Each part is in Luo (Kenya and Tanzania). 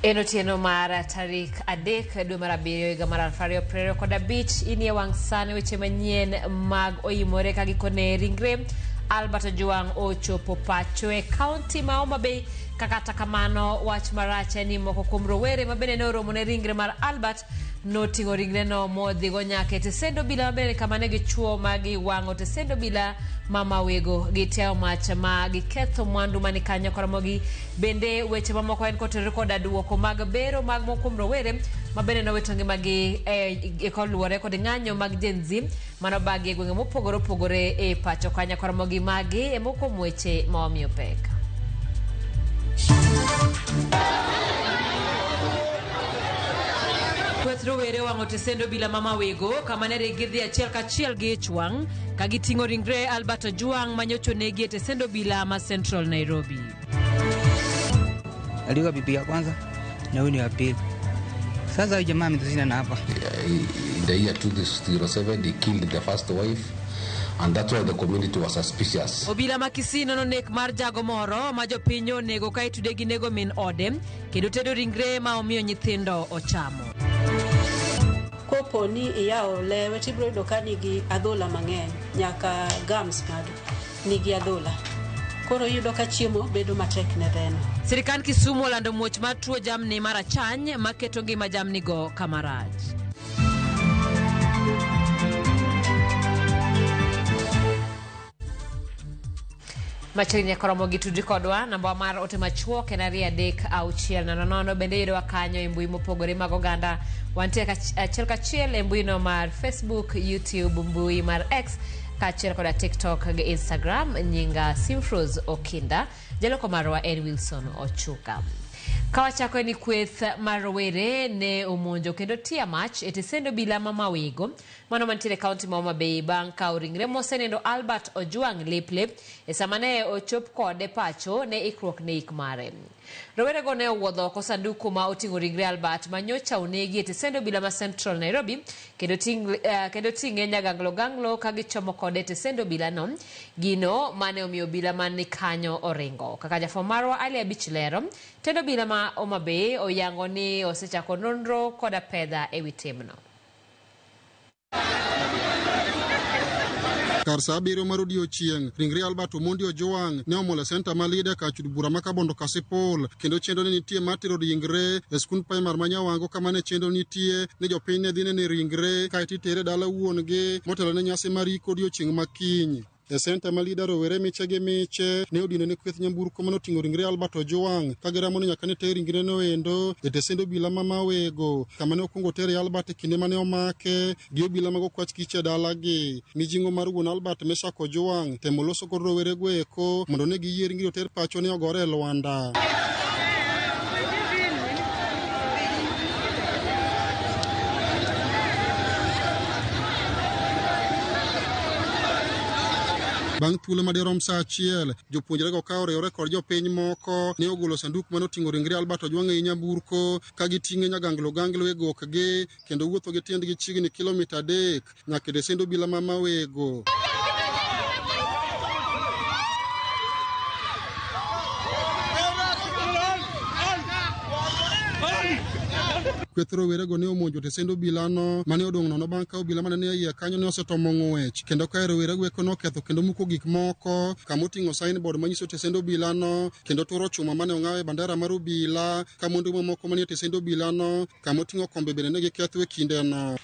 En otieno mar tarik 3 dwe mar 7 higa mar 2025. Inie wang' sani weche manyien mag oimore ka gikone ringre Albert Ojwang ochopo pacho e kaunti ma Homa Bay. Kata kamano, wach marach en ni moko kuom rowere ma bende ne oromo ne ringre mar Albert noting'o ringreno modhigo nyaka e tesend obila ma bende kama ne gichuo ma giwang'o tesend obila ma Mawego gitiayo mach ma giketho mwandu mani kanyo koromogi. Bende weche mamoko en kotenore koda duoko mag bero mag moko kuom rowere ma bende nowito ngimagi e koluwore kod ng'anyo mag Gen Z manobagi e gwenge mopogore opogore e pacho kanyo koromogi. Magi e moko kuom weche ma wamiyo pek. Kweth rowere owang'o tesend obila ma Mawego kama ne gidhi achiel kachiel gi ich wang' ka giting'o ringre Albert Ojwang manyocha onegi e tesend obila ma Central Nairobi. Aliua bibi ya kwanza na huyu ni wa pili. Sasa huyu jamaa ametushinda na hapa. In the year 2007, he killed the first wife, and that's why the community was suspicious. Obila ma Kisii nono nek mar jago moro ma jopiny onego ka itude gi nego min ode kendo tedo ringre ma omiyo nyithindo ochamo. Kopo ni iyawo lewe tibiro yudo ka nigi adhola mang'eny, nyaka gums mage nigi adhola. Koro iyudo ka chiemo bedo matek ne dheno. Sirikand Kisumu olando muoch mar tuo jamni mar achany maketo ngima jamni go kama rach. Machiegni koromo gi tudri kodwa, namba mar ote machuok en 23600. Bende yudowa kanyo e mbui mopogore mag oganda. Wantie achiel kachiel e mbui no mar Facebook, YouTube, mbui mar X kaachiel koda TikTok gi Instagram. Nyinga Simfros Okinda, jaloko marwa en Wilson Ochuka. Kawachako ni kweth mar rowere ne omonjo kendo tiya mach e tesend obila ma Mawego mano mantiere e kaunti ma Homa Bay bang' kawo ringre mosenindo Albert Ojwang liplip e sama ne ochop kode pacho ne ikruok ne ik mare. Rowerego ne owuodho oko sanduku ma oting'o ringre Albert ma nyocha onegi e tesend obila ma Central Nairobi kendo ting'e nyaganglo ganglo ka gichomo kode e tesend obila no, gino mane omiyo obila man kanyo oringo. Kaka jafwambo marwa Ali Abich lero, tend obila ma Homa Bay oyango ni osechako nonro koda pedha ewi timno. Kar saa 7 mar odiechieng', ringre Albert Omondi Ojwang ne omol e senta ma Lida kar chud bura ma Kabondo Kasipul, kendo chenro ne nitie mar tero ringre e skund primar ma Nyawango kama ne chenro nitie ni jopiny ne dhi nene ringre kaeto itere dala wuon-gi motelo ne nyasi mar iko odiechieng' ma kiny. E senta ma Lida, rowere miche gi miche ne odino ne kweth nyamburko manoting'o ringre Albert Ojwang ka giramo ni nyaka ne ter ringre no endo e tesend obila ma Mawego kama ne okwongo tere Albert e kinde mane omake gi obila mag okwach kich e dalagi. Mijing'o mar wuon Albert, Meshack Ojwang, temo loso kod rowerego eko mondo ne giyie ringre oter pacho ne ogore e lwanda. Bang' thuolo madirom saa achiel, jopuonjrego ka oriwore kod jopiny moko ne ogolo sanduk mane oting'o ringre Albert Ojwang ei nyamburko ka giting'e nyaganglo ganglo e gokgi kendo wuotho gi tiendgi chiegni kilomita 3 nyaka e tesend obila ma Mawego. Kweth rowerego ne omonjo tesend obilano mane odong' nono bang' ka obila mane nie iye kanyo ne osetomo ng'wech kendo ka rowerego eko noketho kendo muko gik moko kama oting'o signboard manyiso tesend obilano kendo turo chuma mane ong'aw e bandera mar obila ka mwandu mamoko manie tesend obilano kama oting'o kombe bende ne giketho e kindeno.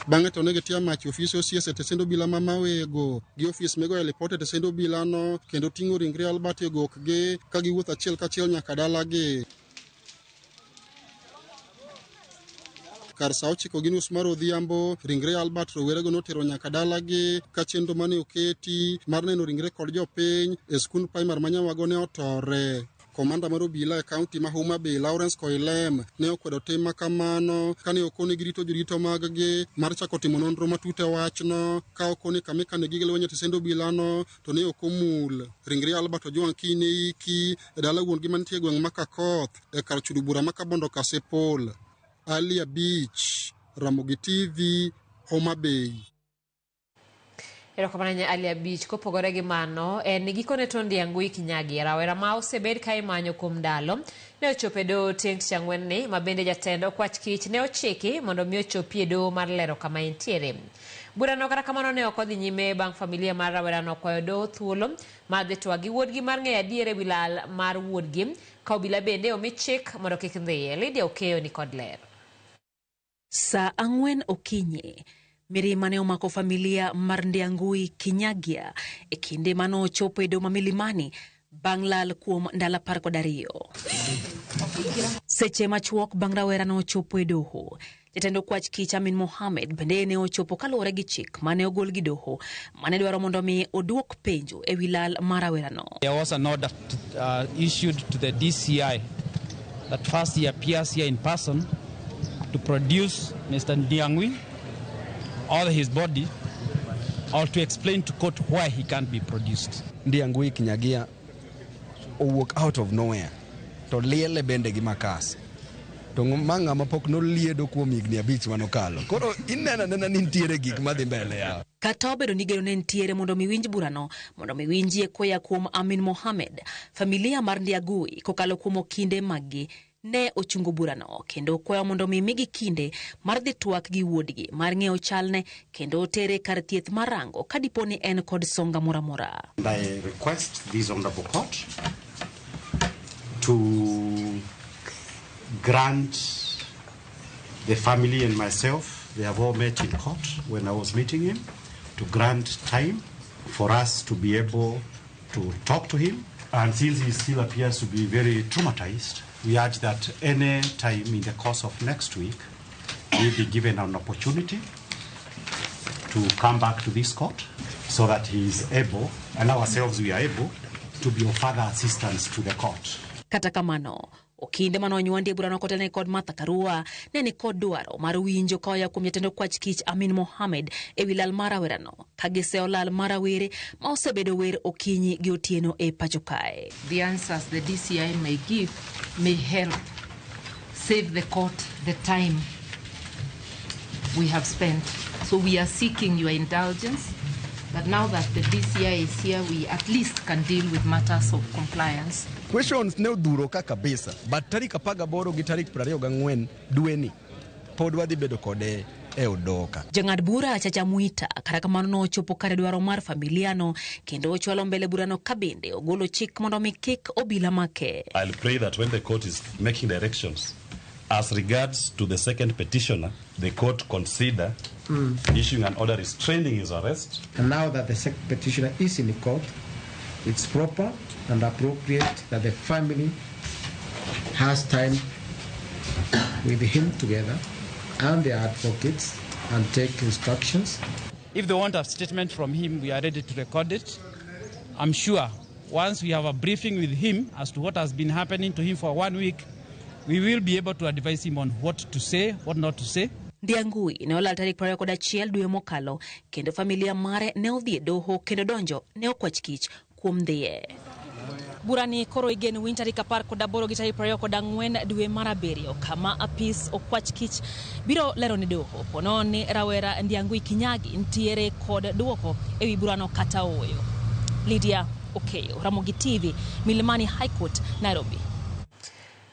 Bang'e to ne gitiyo mach e ofis OCS e tesend obila ma Mawego gi ofis migoye lipot e tesend obilano kendo ting'o ringre Albert e gokgi ka giwuotho achiel kachiel nyaka dalagi. Kar saa 9:30 mar odhiambo, ringre Albert rowerego notero nyaka dalagi ka chenro mane oketi mar neno ringre kod jopiny e skund primar ma Nyawago ne otore. Komanda mar obila e kaunti ma Homa Bay, Lawrence Koilem, ne okwedo tim ma kamano kane okone girito jorito mag-gi mar chako timo nonro matut e wachno ka okone kama ikane gige lweny e tesend obilano to ne ok omul. Ringre Albert Ojwang kiny ne iki e dala wuon-gi mantie e gweng' ma Kakoth e kar chudo bura ma Kabondo Kasipul. Ali Abich, Ramogi TV, Homa Bay. Erokamano ahinya Ali Abich. Kopogore gi mano, en ni gikone to Ndiangui Kinyagi, rawera ma osebed ka imanyo kuom ndalo, ne ochopo e doho tieng' tich ang'wen ni, ma bende jatend okwach kich ne ochiki mondo mi ochopi e doho mar lero kama entiere. Burano kata kamano ne ok odhi nyime bang' familia mar rawerano kwayo doho thuolo mar dhi twak gi wuodgi mar ng'eyo adier ewi lal mar wuodgi, ka obila bende omi chik mondo kik dhiye. Lydia Okeyo ni kod ler. Saa 4 okinyi, mirima ne omako familia mar Ndiangui Kinyagia e kinde mane ochopo e doho ma Milimani bang' lal kuom ndalo 12. Seche machuok bang' rawera no ochopo e doho, jatend okwach kich Amin Mohamed bende ne ochopo kaluwore gi chik mane ogol gi doho mane dwaro mondo mi oduok penjo ewi lal mar rawerano. There was an order issued to the DCI that first he appears here in person to produce Mr. Ndiangui or his body, or to explain to court why he can't be produced. Ndiangui Kinyagia owuok out of nowhere to liele bende gi makas to ma ng'ama pok noliedo kuom higni 5 manokalo. Koro ineno anena ni nitiere gik madhi mbele ya. Kata obedo ni geno ne nitiere mondo mi winj burano, mondo mi winjie koya kuom Amin Mohamed, familia mar Ndiangui kokalo kuom okinde maggi ne ochungo burano kendo kwayo mondo mi migi kinde mar dhi twak gi wuodgi mar ng'eyo chalne kendo tere kar thieth mar rango ka dipo ni en kod songa moro amora. And I request this honorable court to grant the family and myself, they have all met in court when I was meeting him, to grant time for us to be able to talk to him. And since he still appears to be very traumatized, we urge that any time in the course of next week, he be given an opportunity to come back to this court so that he is able, and ourselves we are able, to be of further assistance to the court. Kata kamano, okinde mane onywandi e burano kotelne kod Martha Karua ne ni kod dwaro mar winjo koya kuom jatend okwach kich Amin Mohamed ewi lal mar rawerano ka giseyo lal mar rawere ma osebedo wer okinyi gi otieno e pacho kae. The answers the DCI may give may help save the court the time we have spent. So we are seeking your indulgence that now that the DCI is here, we at least can deal with matters of compliance. Questions ne odhuro ka kabisa, but tarik 18 gi tarik 24 dweni pod wadhi bedo kode e odoka. Jang'ad bura Chacha Mwita kata kamano nochopo kare dwaro mar familiano kendo ochwalo mbele burano ka bende ogolo chik mondo mi kik obila make. I'll pray that when the court is making directions as regards to the second petitioner, the court consider issuing an order restraining his arrest. And now that the second petitioner is in the court, it's proper and appropriate that the family has time with him together and their advocates and take instructions. If they want a statement from him, we are ready to record it. I'm sure once we have a briefing with him as to what has been happening to him for 1 week, we will be able to advise him on what to say, what not to say. Ndiangui ne olal tarik 21 dwe mokalo kendo familia mare ne odhi e doho kendo donjo ne okwach kich kuom dhiye. Burani koro igeno winj tarik 18 gi tarik 24 dwe mar 7 kama apis okwach kich biro lero ne doho pono ni rawera Ndiangui Kinyagi ntiere kod duoko ewi burano kata ooyo. Lydia Okeyo, Ramogi TV, Milimani High Court, Nairobi.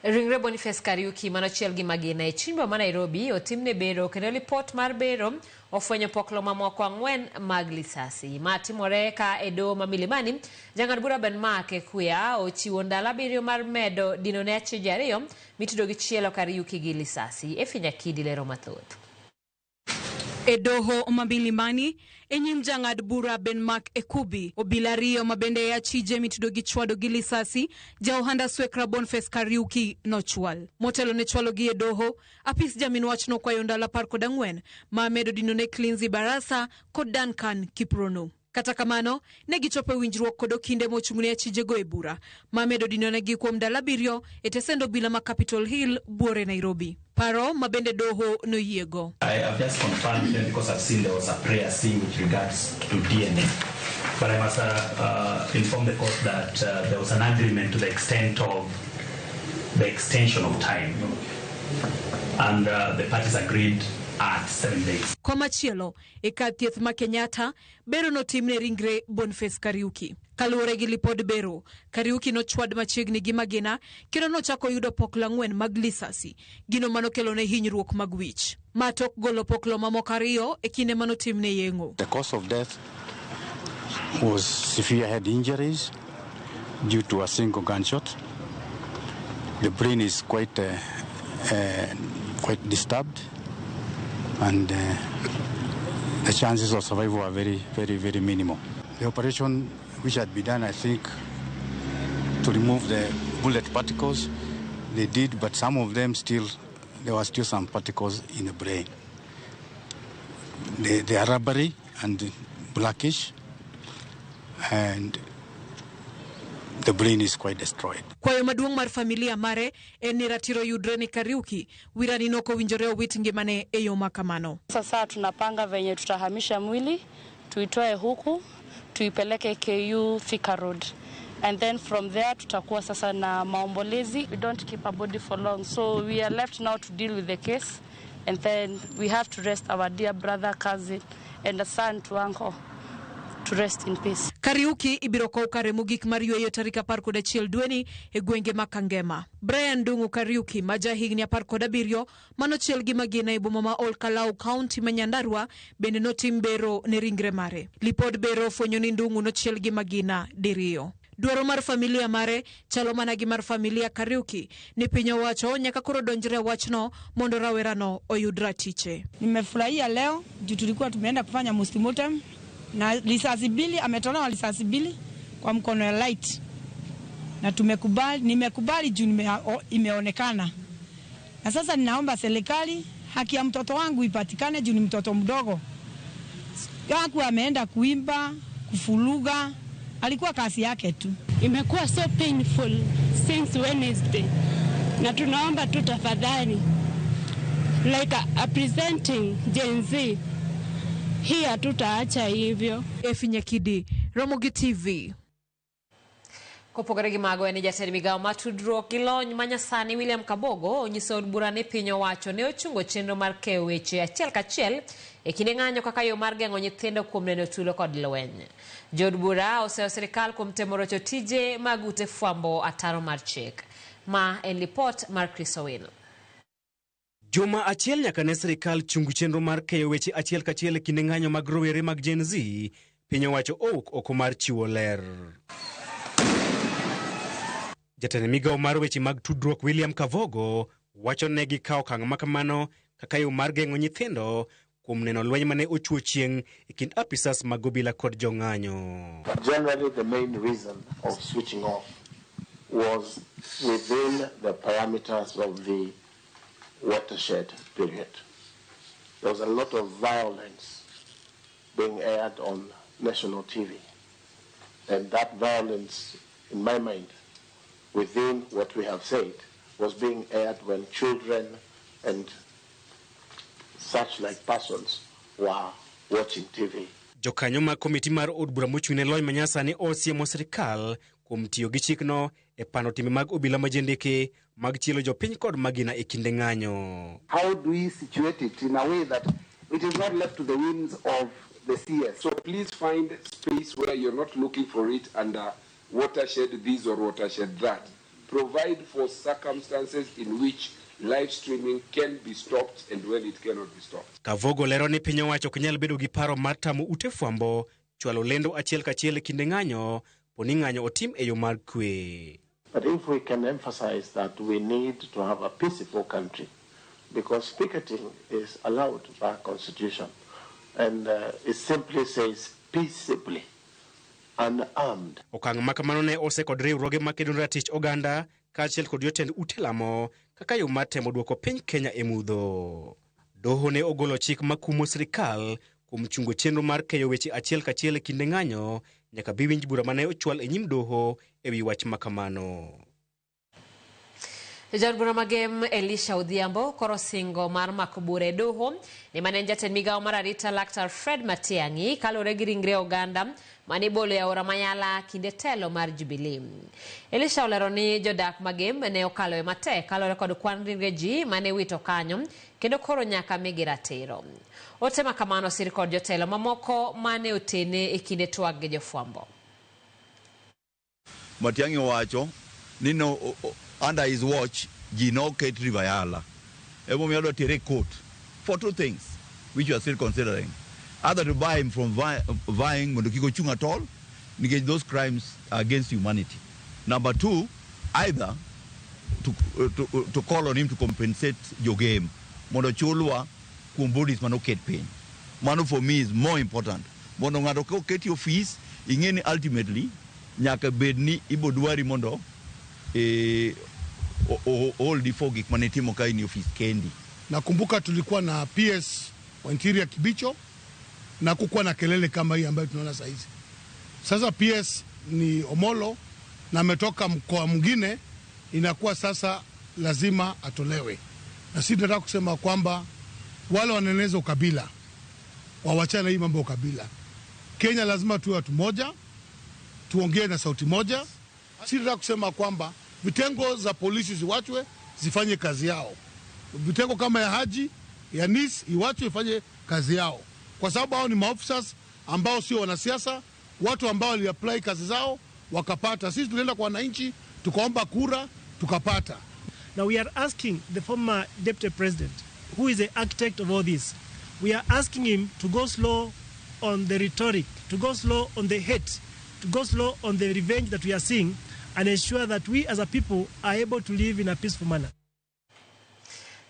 Ringre Boniface Kariuki manochiel gi magina e chuny boma ma Nairobi otimne bero kendo lipot mar bero ofwenyo poklo mamoko 4 mag lisasi. Ma timore ka e doho ma Milimani, jang'ad bura Ben Mark Ekuya ochiwo ndalo 7 mar medo dino ne achije 2 mitudo gi chielo Kariuki gi lisasi. Efi Nyakidi lero mathoth. E doho ma Milimani e nyim jang'ad bura Ben Mark Ekubi, obila 2 ma bende e achije mitudo gi chwado gi lisasi ja ohanda swekra Boniface Kariuki nochwal. Motelo ne chwalo gi e doho, apis jamin wach nokwayo ndalo 14 ma medo dino ne Cleansi Barasa kod Duncan Kiprono. Kata kamano, ne gichopo e winjruok kod okinde mochung'ne achijego e bura ma medo dinonegi kuom ndalo 7 e tesend obila ma Capitol Hill buore Nairobi. Paro ma bende doho noyiego. I have just confirmed them because I've seen there was a prayer C with regards to DNA. But I must inform the court that there was an agreement to the extent of the extension of time. And the parties agreed at 7 days. Komachielo, e kar thieth ma Kenyatta, bero notimne ringre Boniface Kariuki. Kaluwore gi lipod bero, Kariuki nochwad machiegni gi magina kendo nochako yudo poklo 4 mag lisasi, gino manokelone hinyruok mag wich. Ma tok golo poklo mamoko 2 e kinde manotimne yeng'o. The cause of death was severe head injuries due to a single gunshot. The brain is quite disturbed, and the chances of survival are very, very, very minimal. The operation, which had been done, I think, to remove the bullet particles, they did, but some of them still, there were still some particles in the brain. They are rubbery and blackish, and the brain is quite destroyed. Kwayo maduong' mar familia mare en ni ratiro yudre ni Kariuki wirani nokowinjore owit ngimane e yo makamano. Sasa tunapanga venye tutahamisha mwili tuitoe huku tuipeleke KU Thika Road and then from there tutakuwa sasa na maombolezi. We don't keep a body for long, so we are left now to deal with the case and then we have to rest our dear brother, cousin and a son to uncle to rest in peace. Kariuki ibiro kow kare mogik mar yweyo tarik 11 dweni e gwenge ma Kangema. Brian Ndung'u Kariuki ma ja higni 17 manochiel gi magina e boma ma Ol Kalou, kaunti ma Nyandarua bende notim bero ne ringre mare. Lipod bero ofwenyo ni Ndung'u nochiel gi magina diriyo. Dwaro mar familia mare chalo mana gi mar familia Kariuki ni piny owacho nyaka koro donjre wachno mondo rawerano oyud ratiche. Nimefurahia leo juu tulikuwa tumeenda kufanya postmortem na risasi mbili, ametolewa risasi mbili kwa mkono ya right, na tumekubali, nimekubali juu imeonekana. Na sasa ninaomba serikali haki ya mtoto wangu ipatikane juu ni mtoto mdogo. Hakuwa ameenda kuimba, kuvuruga, alikuwa kazi yake tu. Imekuwa so painful since Wednesday, na tunaomba tu tafadhali, like a presenting Gen Z hii hatutaacha hivyo. Efi Nyakidi, Ramogi TV. Kopogore gi mago en ni jatend migawo mar tudruok gi lony manyasani William Kabogo onyiso od bura ni piny owacho ne ochungo chenro mar keyo weche achiel kachiel e kinde ng'anyo kaka yo mar geng'o nyithindo kuom neno tulo kod lweny. Jood bura oseyo sirikal kuom temo rocho tije mag ute fwambo ataro mar chik. Ma en lipot mar Chris Owino. Juma achiel nyaka ne sirikal chung chenro mar keyo weche achiel kachiel e kinde ng'anyo mag rowere mag Gen Z, piny owacho owuok oko mar chiwo ler. Jatend migawo mar weche mag tudruok William Kabogo wacho ne gikawo okang' makamano kaka yo mar geng'o nyithindo kuom neno lweny mane ochuo chieng' e kind apisas mag obila kod jong'anyo. Generally, the main reason of switching off was within the parameters of the watershed period. There was a lot of violence being aired on national TV. And that violence, in my mind, within what we have said, was being aired when children and such like persons were watching TV. Jokanyo mag komiti mar od bura mochung' ne lony manyasani osiemo sirikal kuom tiyo gi chikno e pando timbe mag obila majendeke mag chielo jopiny kod magina e kinde ng'anyo. How do we situate it in a way that it is not left to the whims of the CS? So please find space where you're not looking for it under watershed this or watershed that. Provide for circumstances in which live streaming can be stopped and when it cannot be stopped. Kabogo lero ni piny owacho ok nyal bedo gi paro mar tamo ute fwambo chwalo lendo achiel kachiel e kinde ng'anyo poni ng'anyo otim e yo mar kwe. But if we can emphasize that we need to have a peaceful country, because picketing is allowed by constitution, and it simply says peaceably, unarmed. Okang' ma kamano ne ose kod riwruoge makedo ne ratich oganda kaachiel kod jotend ute lamo kaka yo mar temo duoko piny Kenya e mudho. Doho ne ogolo chik makumo sirikal kuom chungo chenro mar keyo weche achiel kachiel e kinde ng'anyo nyaka bi winj bura mane ochwal e nyim doho e wi wach makamano. Jaod bura Magem Elisha Odhiambo koro singo mar mako bura e doho ni mane en jatend migawo mar arita Laktar Fred Matiang'i kaluwore gi ringre oganda mane ibolo e aora Mayala kinde telo mar Jubilee. Elisha olero ni jodak Magem ne okaloe matek kaluwore kod kwan ringre ji mane iwito kanyo kendo koro nyaka migi ratiro. Ote ma kamano osir kod jotelo mamoko mane otene e kinde twak gi jofwambo. Matiang'i owacho ni no, under his watch ji noket River Yala. Emomiyo adwa tere e court for two things which we are still considering. Either to bar him from vying mondo kik ochung' at all nikech those crimes are against humanity. Number two, either to call on him to compensate jogem mondo chulwa kuom bodies manoket piny. Mano for me is more important. Mondo ng'ato ka oketi ofis, ing'e ni ultimately nyaka bed ni ibodwari mondo holdi for gik mane itimo ka in e ofis kendi. Nakumbuka tulikuwa na PS wa Interior Kibicho na kukuwa na kelele kama hii ambayo tunaona saa hizi. Sasa PS ni Omolo na ametoka mkoa mwingine, inakuwa sasa lazima atolewe. Na sisi tunataka kusema kwamba wale wanaeneza ukabila wawachane hii mambo ya ukabila. Kenya lazima tuwe watu moja, tuongee na sauti moja. Sisi tunataka kusema kwamba vitengo za polisi ziwachwe zifanye kazi yao. Vitengo kama ya Haji, ya NIS iwachwe ifanye kazi yao. Kwa sababu hao ni maofficers ambao sio wanasiasa, watu ambao waliapply kazi zao wakapata. Sisi tulienda kwa wananchi, tukaomba kura, tukapata. Now we are asking the former deputy president, who is the architect of all this, we are asking him to go slow on the rhetoric, to go slow on the hate, to go slow on the revenge that we are seeing, and ensure that we as a people are able to live in a peaceful manner.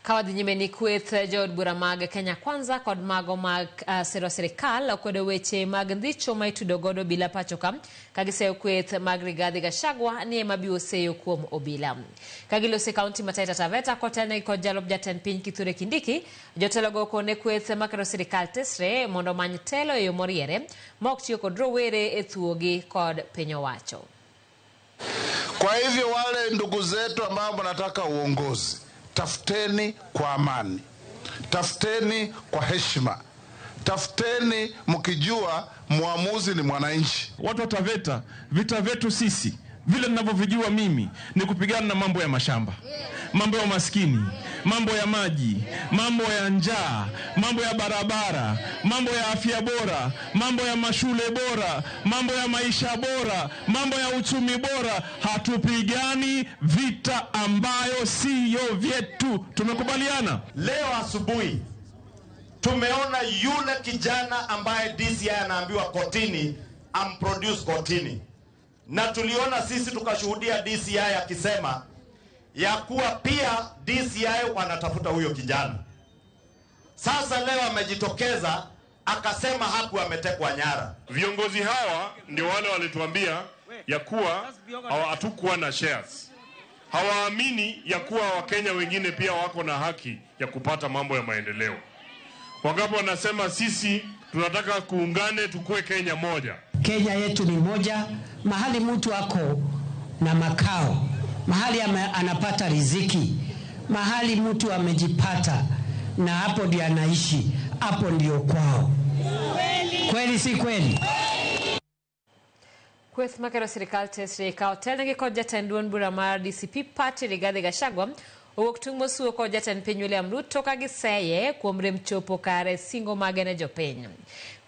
Ka wadhi nyime ni kweth jood bura mag Kenya Kwanza kod mago mag sero sirikal okwedo weche mag ndhicho ma itudo godo obila pacho ka ka giseyo kweth mag Rigathi Gachagua ni ema biro seyo kuom obila. Ka giloso e kaunti ma Taita Taveta kotelnegi kod jalup jatend piny Kithure Kindiki, jotelogo okone kweth makero sirikal tesre mondo omany telo e yo moriere ma ok tiyo kod rowere e thuogi kod piny owacho. Kwa hivyo wale ndugu zetu ambao wanataka uongozi, tafuteni kwa amani, tafuteni kwa heshima, tafuteni mkijua muamuzi ni mwananchi. Watu wa Taveta, vita vyetu sisi vile ninavyovijua mimi ni kupigana na mambo ya mashamba, mambo ya umaskini, mambo ya maji, mambo ya njaa, mambo ya barabara, mambo ya afya bora, mambo ya mashule bora, mambo ya maisha bora, mambo ya uchumi bora. Hatupigani vita ambayo siyo vyetu. Tumekubaliana. Leo asubuhi tumeona yule kijana ambaye DCI anaambiwa kotini amproduce kotini. Na tuliona sisi tukashuhudia DCI akisema ya kuwa pia DCI wanatafuta huyo kijana. Sasa leo amejitokeza akasema hakuwa ametekwa nyara. Viongozi hawa ndio wale walituambia ya kuwa hatukuwa na shares. Hawaamini ya kuwa Wakenya wengine pia wako na haki ya kupata mambo ya maendeleo. Wangapi wanasema sisi tunataka kuungane tukue Kenya moja. Kenya yetu ni moja, mahali mtu ako na makao, mahali anapata riziki, mahali mtu amejipata na hapo ndio anaishi, hapo ndio kwao. Kweli si kweli? Kweth makero sirikal tesre ka otelnegi kod jatend duond bura mar DCP Party Rigathi Gachagua owuok tung' mosuo kod jatend piny William Ruto ka giseye kuom rem chopo kare singo mage ne jopiny.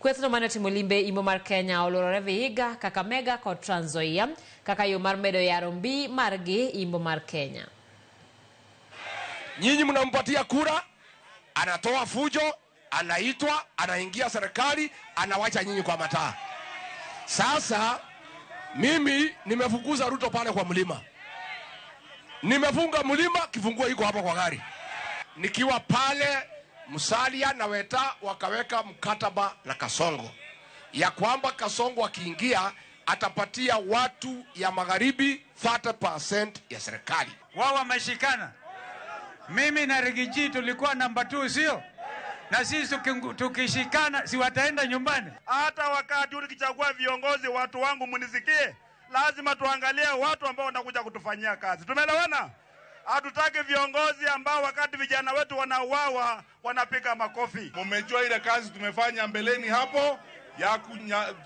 Kwethno mane otimo limbe imbo mar Kenya oluorore Vihiga, Kakamega kod Trans Nzoia kaka yo mar medo yaro mbi margi imbo mar Kenya. Nyinyi mnampatia kura, anatoa fujo, anaitwa, anaingia serikali, anawacha nyinyi kwa mataa. Sasa mimi nimefukuza Ruto pale kwa mlima. Nimefunga mlima, kifunguo iko hapa kwa gari. Nikiwa pale Musalia na Weta wakaweka mkataba na Kasongo ya kwamba Kasongo akiingia atapatia watu ya magharibi 30% ya serikali. Wao wameshikana. Mimi na Rigiji tulikuwa namba 2, sio? Na sisi tukishikana si wataenda nyumbani. Hata wakati ukichagua viongozi, watu wangu mnisikie, lazima tuangalie watu ambao wanakuja kutufanyia kazi. Tumeelewana? Hatutaki viongozi ambao wakati vijana wetu wanauawa wanapiga makofi. Mumejua ile kazi tumefanya mbeleni hapo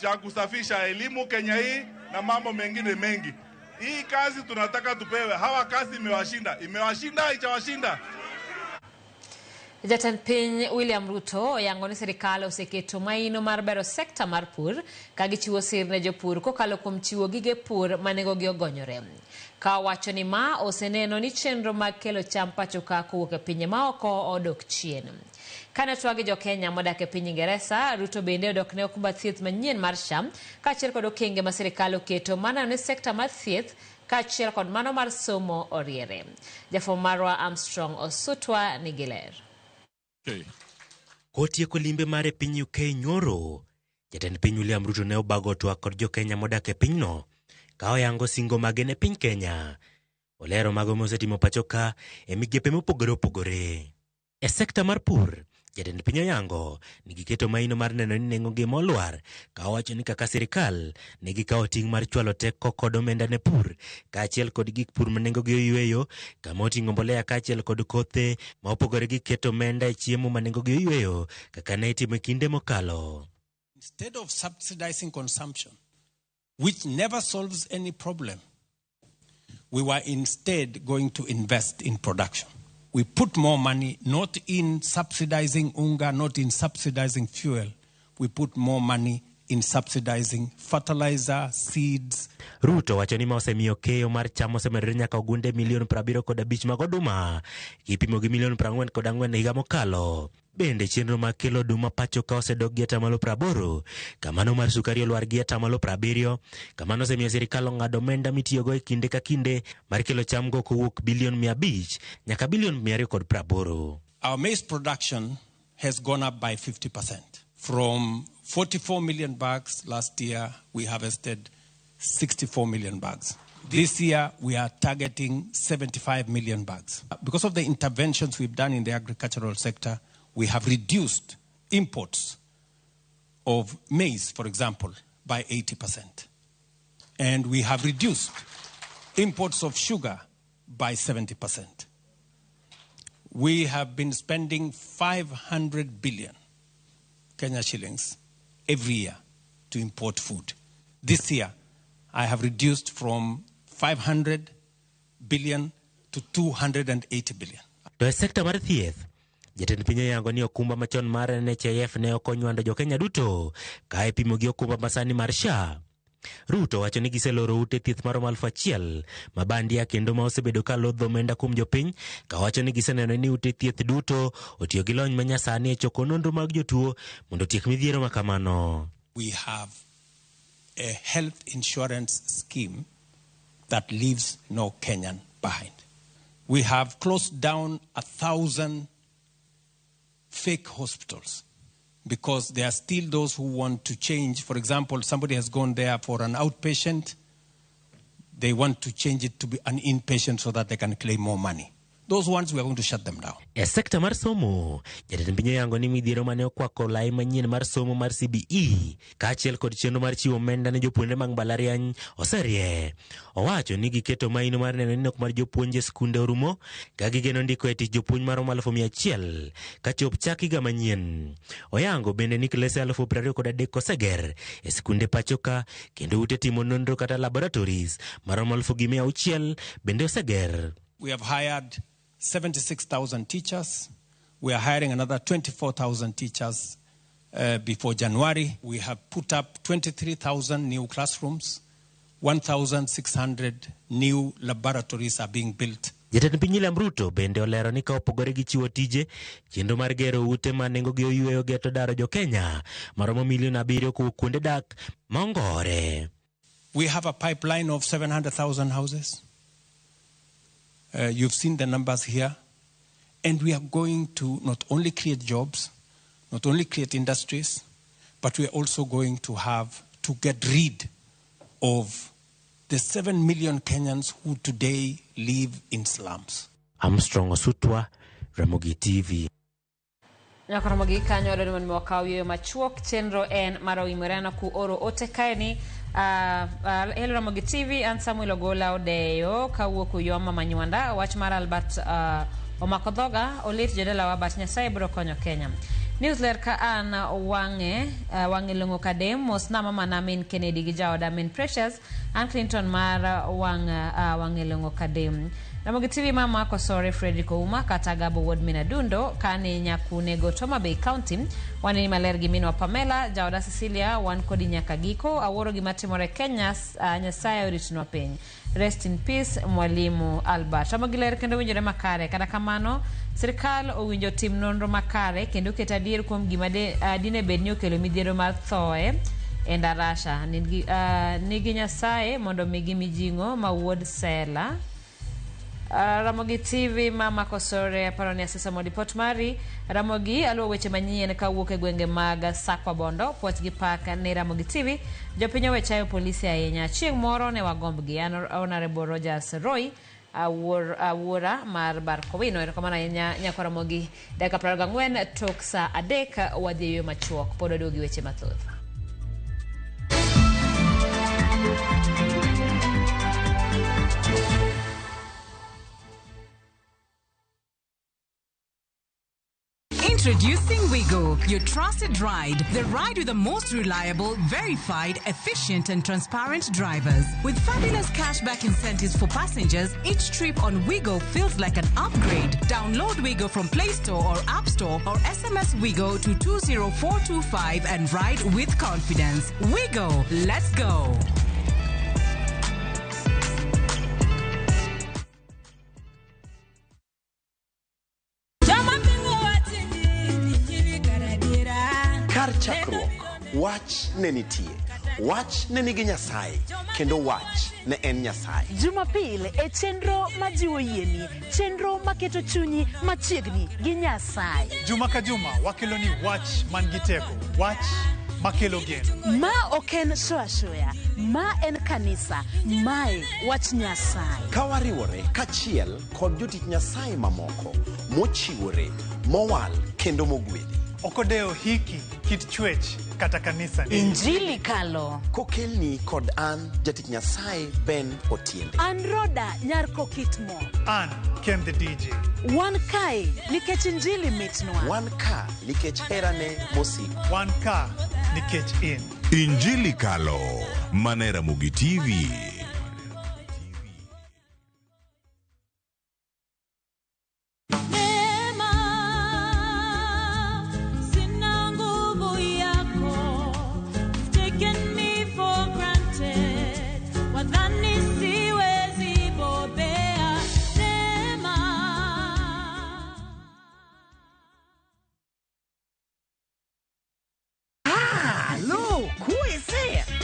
ya kusafisha elimu Kenya hii na mambo mengine mengi. Hii kazi tunataka tupewe. Hawa kazi imewashinda. Imewashinda, haijawashinda. Jatend piny William Ruto oyango ni sirikal oseketo maino mar bero sekta mar pur ka gichiwo sir ne jopur kokalo kuom chiwo gige pur ma nengogi ogonyore. Ka owacho ni ma oseneno ni chenro mag kelo cham pacho ka kowuok e pinje maoko odok chien. Kane twag gi jokenya modak e piny Ingeresa, Ruto bende odok ne okumba thieth manyien mar SHA kaachiel kod okenge ma sirikal oketo mar neno ni sekta mar thieth kaachiel kod mano mar somo oriere. Jafwambo marwa Armstrong Osutwa nigi ler. Kotieko limbe mare e piny UK nyoro, jatend piny William Ruto ne obago twak kod jokenya modak e pinyno ka oyango singo mage ne piny Kenya. Olero mago mosetimo pacho ka e migepe mopogore opogore. E sekta mar pur, jatend piny oyango ni giketo maino mar neno ni nengo ngima olwar ka owacho ni kaka sirikal ne gikawo ting' mar chwalo teko kod omenda ne pur kaachiel kod gik pur ma nengogi oyweyo kama oting'o mbolea kaachiel kod kothe ma opogore gi keto omenda e chiemo ma nengogi oyweyo kaka ne itimo e kinde mokalo. Instead of subsidizing consumption, which never solves any problem, we were instead going to invest in production. We put more money not in subsidizing unga, not in subsidizing fuel. We put more money in subsidizing fertilizer, seeds. Ruto wacho ni ma osemiyo keyo mar cham osemedore nyaka ogunde milion 75 mag oduma kipimo gi milion 44 higa mokalo. Bende chenro mag kelo oduma pacho ka osedok gi 80%, kamano mar sukari olwar gi 70%, kamano osemiyo sirikal ong'ado omenda mitiyogo e kinde ka kinde mar kelo cham go kowuok bilion 500 nyaka bilion 280. Our maize production has gone up by 50%. From 44 million bags last year, we harvested 64 million bags. This year, we are targeting 75 million bags. Because of the interventions we've done in the agricultural sector, we have reduced imports of maize, for example, by 80%. And we have reduced imports of sugar by 70%. We have been spending 500 billion Kenya shillings every year to import food. This year, I have reduced from 500 billion to 280 billion. To e sekta mar thieth, jatend piny oyango ni okumba machon mar NHIF ne ok onywando jokenya duto ka ipimo gi okumba masani mar SHA. Ruto wacho ni giseloro ute thieth maromo 1000 ma bandia kendo ma osebedo ka lodho omenda kuom jopiny, kawacho ni giseneno ni ute thieth duto otiyo gi lony manyasani e choko nonro mag jotuo mondo otiek midhiero ma kamano. We have a health insurance scheme that leaves no Kenyan behind. We have closed down 1,000 fake hospitals because there are still those who want to change. For example, somebody has gone there for an outpatient. They want to change it to be an inpatient so that they can claim more money. Those ones, we are going to shut them down. E sekta mar somo, jatend piny oyango ni midhiero mane okwako lai manyien mar somo mar CBE kaachiel kod chenro mar chiwo omenda ne jopuonjre mag mbalariany oserie. Owacho ni giketo maino mar neno ni nok mar jopuonj e skunde orumo ka gigeno ndiko e tich jopuonj maromo 100,000 kachop chak higa manyien. Oyango bende ni klese 23,000 oseger e skunde pacho ka kendo ute timo nonro kata laboratories maromo 1,600 bende oseger. We have hired 76,000 teachers. We are hiring another 24,000 teachers before January. We have put up 23,000 new classrooms. 1,600 new laboratories are being built. Jatend piny William Ruto bende olero ni ka opogore gi chiwo tije, chenro mar gero ute ma nengogi oyweyo geto daro jokenya maromo milion 7 kowuok kuonde dak ma ongore. We have a pipeline of 700,000 houses. You've seen the numbers here. And we are going to not only create jobs, not only create industries, but we are also going to have to get rid of the 7 million Kenyans who today live in slums. Armstrong Osutwa, Ramogi TV. Nyaka Ramogi kanyo wadwaro ni mondo wakaw yueyo machuok. Chenro en mar Owimoreno kuoro ote kaeni. Hello Ramogi TV, an Samuel Ogola Odeyo kawuok Uyoma Manywanda. Wach mar Albert omako dhoga olit jodalawa but Nyasaye biro konyo Kenya. Newsler ka an wang'e wang'e long'o kadem mosna mama na min Kennedy gi jaoda min Precious an Clinton mar wang'e long'o kadem. Ramogi TV mama Kosore Frederick Ouma kata Gabo Wuod Minadundo kane Nyakunego Homa Bay County waneni maler gi minwa Pamela jaoda Cecilia wan kodi nyaka giko awuoro gima timore Kenya Nyasaye oritnwa piny. Rest in peace Mwalimu Albert. Ramogi ler kendo winjore makare kata kamano sirikal owinjo tim nonro makare kendo ket adier kuom gima dine bed ni okelo midhiero mar thoe e Ndarasha. Nigi Nyasaye mondo migi mijing'o ma wuod Sela. Ramogi TV mama Kosore aparo ni asesomo ripot mari. Ramogi aluwo weche manyien kawuok e gwenge mag Sakwa Bondo puoch gi pak ne Ramogi TV. Jopiny owe chayo polisi ahinya. Chieng' moro ne wagombgi. An Honorable Rogers Roy awuora mar Barkowino. Erokamano ahinya nyakwa Ramogi. Dakika 24 tok saa 3 wadhi e yweyo machuok. Pod waduogo gi weche mathoth. Introducing Wigo, your trusted ride. The ride with the most reliable, verified, efficient and transparent drivers. With fabulous cashback incentives for passengers, each trip on Wigo feels like an upgrade. Download Wigo from Play Store or App Store or SMS Wigo to 20425 and ride with confidence. Wigo, let's go. Kar chakruok, wach ne nitie, wach ne nigi Nyasaye, kendo wach ne en Nyasaye. Jumapil e chenro majiwo yieni, chenro maketo chunyi machiegni gi Nyasaye. Juma ka juma wakelo ni wach man gi teko, wach makelo geno. Ma ok en show ashoya, ma en kanisa, mae wach Nyasaye. Ka wariwore kachiel kod jotich Nyasaye mamoko mochiwore, mowal kendo mogwedhi. Ok odewo hiki, kit chwech kata kanisa. Injili kalo. Kokelni kod an jatich Nyasaye Ben Otiende. An Roda nyar Kokitmo. An Ken the DJ. Wan kae nikech injili mitnwa. Wan ka nikech herane mosiko. Wan ka nikech in. Injili kalo. Mana e Ramogi TV.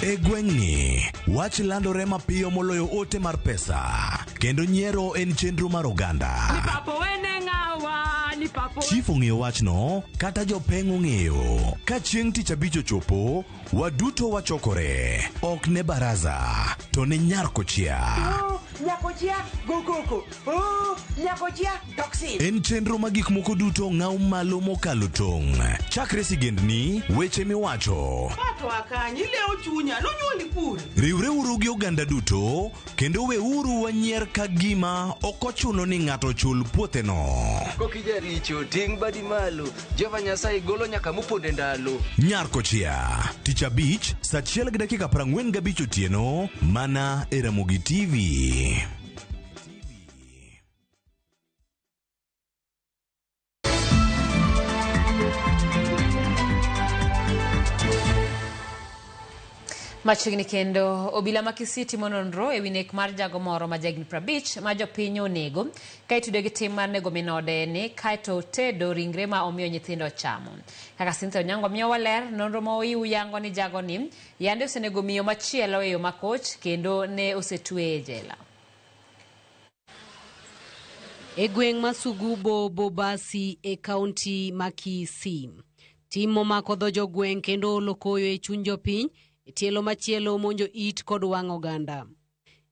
E gweng'ni, wach landore mapiyo moloyo ote mar pesa, kendo nyiero en chenro mar oganda. Chief ong'eyo wachno, kata jopeng' ong'eyo. Ka chieng' tich abich ochopo, waduto wachokore. Ok ne baraza, to ne nyar kochia. En chenro ma gik moko duto ng'aw malo mokalo tong'. Chakre sigendni, weche miwacho. Riwreuru gi oganda duto, kendo weuru wanyier ka gima ok ochuno ni ng'ato chul puotheno. Kokijaricho, ting' badi malo. Jehova Nyasaye golo nyaka moponde ndalo. Nyar kochia, tich abich, saa 1:45 otieno, mana e Ramogi TV. Machiegni kendo obila ma Kisii timo nonro ewi nek mar jago moro ma jahigni 50 ma jopiny onego ka itude gi tim mar nego minode ni kaeto tedo ringre ma omiyo nyithindo chamo. Kaka Cynthia Onyango miyo waler, nonro ma oyiw yango ni jago ni yande osenego miyo machielo e yo makoch kendo ne osetweye e jela. E gweng' ma Sugubo Bobasi e kaunti ma Kisii, tim momako dho jogweng' kendo olo koyo e chuny jopiny. Tielo machielo monjo it kod wang' oganda.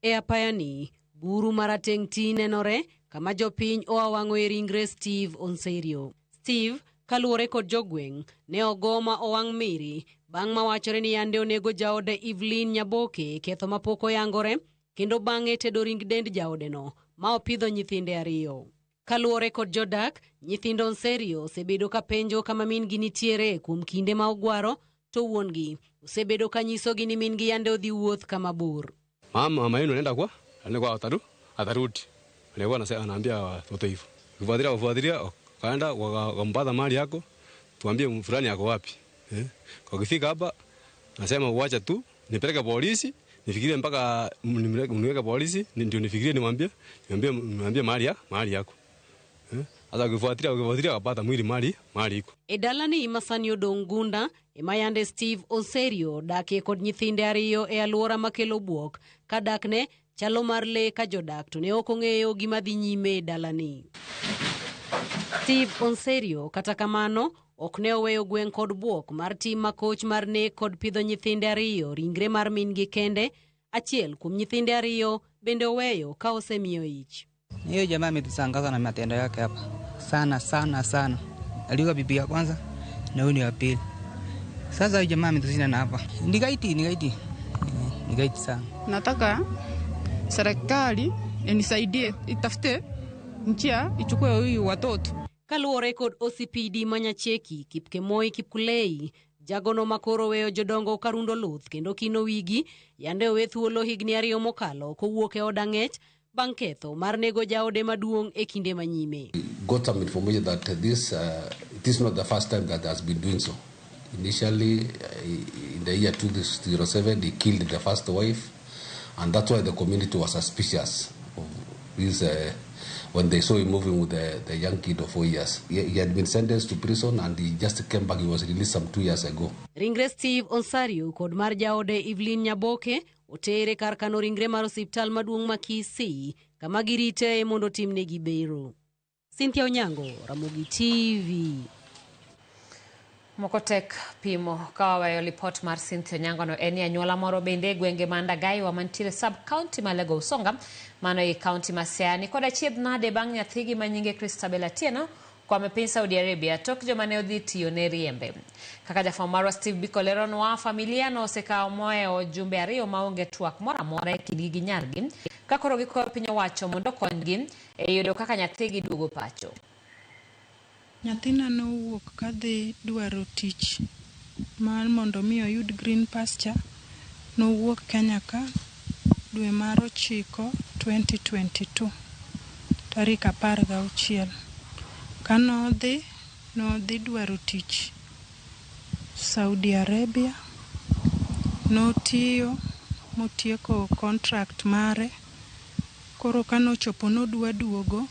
E apayani, buru marateng' ti nenore kama jopiny oa wang'o e ringre Steve Onserio. Steve Kaluwore kod jogweng', ne ogo ma owang' miri bang' ma wachore ni yande onego jaode Evelyn Nyaboke e ketho mapok oyangore kendo bang'e tedo ring dend jaodeno ma opidho nyithinde ariyo. Kaluwore kod jodak, nyithindo Onserio osebedo ka penjo kama min-gi nitiere kuom kinde ma ogwaro to wuon-gi osebedo ka nyisogi ni min-gi yande odhi wuoth kama bor. Mama mama yenu anaenda kwa anaenda kwa atarudi. Alikuwa anaambia watoto hivyo. Kufuatilia kufuatilia wakaenda wakampata mali yako, tuambie fulani yako wapi. Wakifika hapa nasema uacha tu nipeleke polisi, nifikirie mpaka mniweke polisi ndio nifikirie nimwambie mahali yako. Sasa ukifuatilia wakapata mwili mahali iko. E dalani ma sani odong' gunda ema yande Steve Onserio dakie kod nyithinde ariyo e alwora makelo buok ka dakne chalo mar lee ka jodak to ne ok ong'eyo gima dhi nyime e dalani. Steve Onserio kata kamano ok ne oweyo gweng' kod buok mar tim makoch mar nek kod pidho nyithinde ariyo ringre mar min-gi kende. Achiel kuom nyithinde ariyo bende oweyo ka osemiyo ich. Hiyo jamaa ametusangaza na matendo yake hapa sana sana sana. Alikuwa bibi ya kwanza na huyu ni wa pili. Sasa huyu jamaa ametushinda na hapa. Ni gaiti. Ni gaiti sana. Nataka serikali inisaidie, itafute njia ichukue huyu watoto. Kaluwore kod OCPD Manyacheki Kipkemoi Kipkulei, jagono makoro weyo jodongo karundo luth kendo kino wigi yande owe thuolo higni ariyo mokalo kowuok e od ang'ech bang' ketho mar nego jaode maduong' e kinde manyime. Got some information that this it is not the first time that has been doing so. Initially, in the year 2007, he killed the first wife, and that's why the community was suspicious of this when they saw him moving with the young kid of 4 years. He had been sentenced to prison and he just came back. He was released some 2 years ago. Ringre Steve Onserio kod mar jaode Evelyn Nyaboke otere kar kano ringre mar osiptal maduong' ma Kisii kama girite mondo timnegi bero. Cynthia Onyango, Ramogi TV. Moko tek pimo ka waweyo lipot mar Cynthia Onyango no en ni anyuola moro bende e gwenge ma Ndagaiwa mantiere sub county ma Lego Usonga mano e county ma Siaya ni kod achiedh nade bang' nyathigi ma nyinge Christabel Atieno kwame piny Saudi Arabia tok joma ne odhi tiyo ne riembe. Kaka jafwambo marwa Steve Biko leronwa, familia no osekawo mohewo jumbe ariyo maonge twak moro amora e kindgi gi nyargi ka koro gikwayo piny owacho mondo okonygi e yudo kaka nyathigi duogo pacho. Nyathina nowuok kadhi dwaro tich mar mondo mi oyud green pasture. Nowuok Kenya ka dwe mar 9 2022 tarik 16. Kanodhi, nodhi dwaro tich Saudi Arabia. Notiyo motieko contract mare. Koro kanochopo nodwa duogo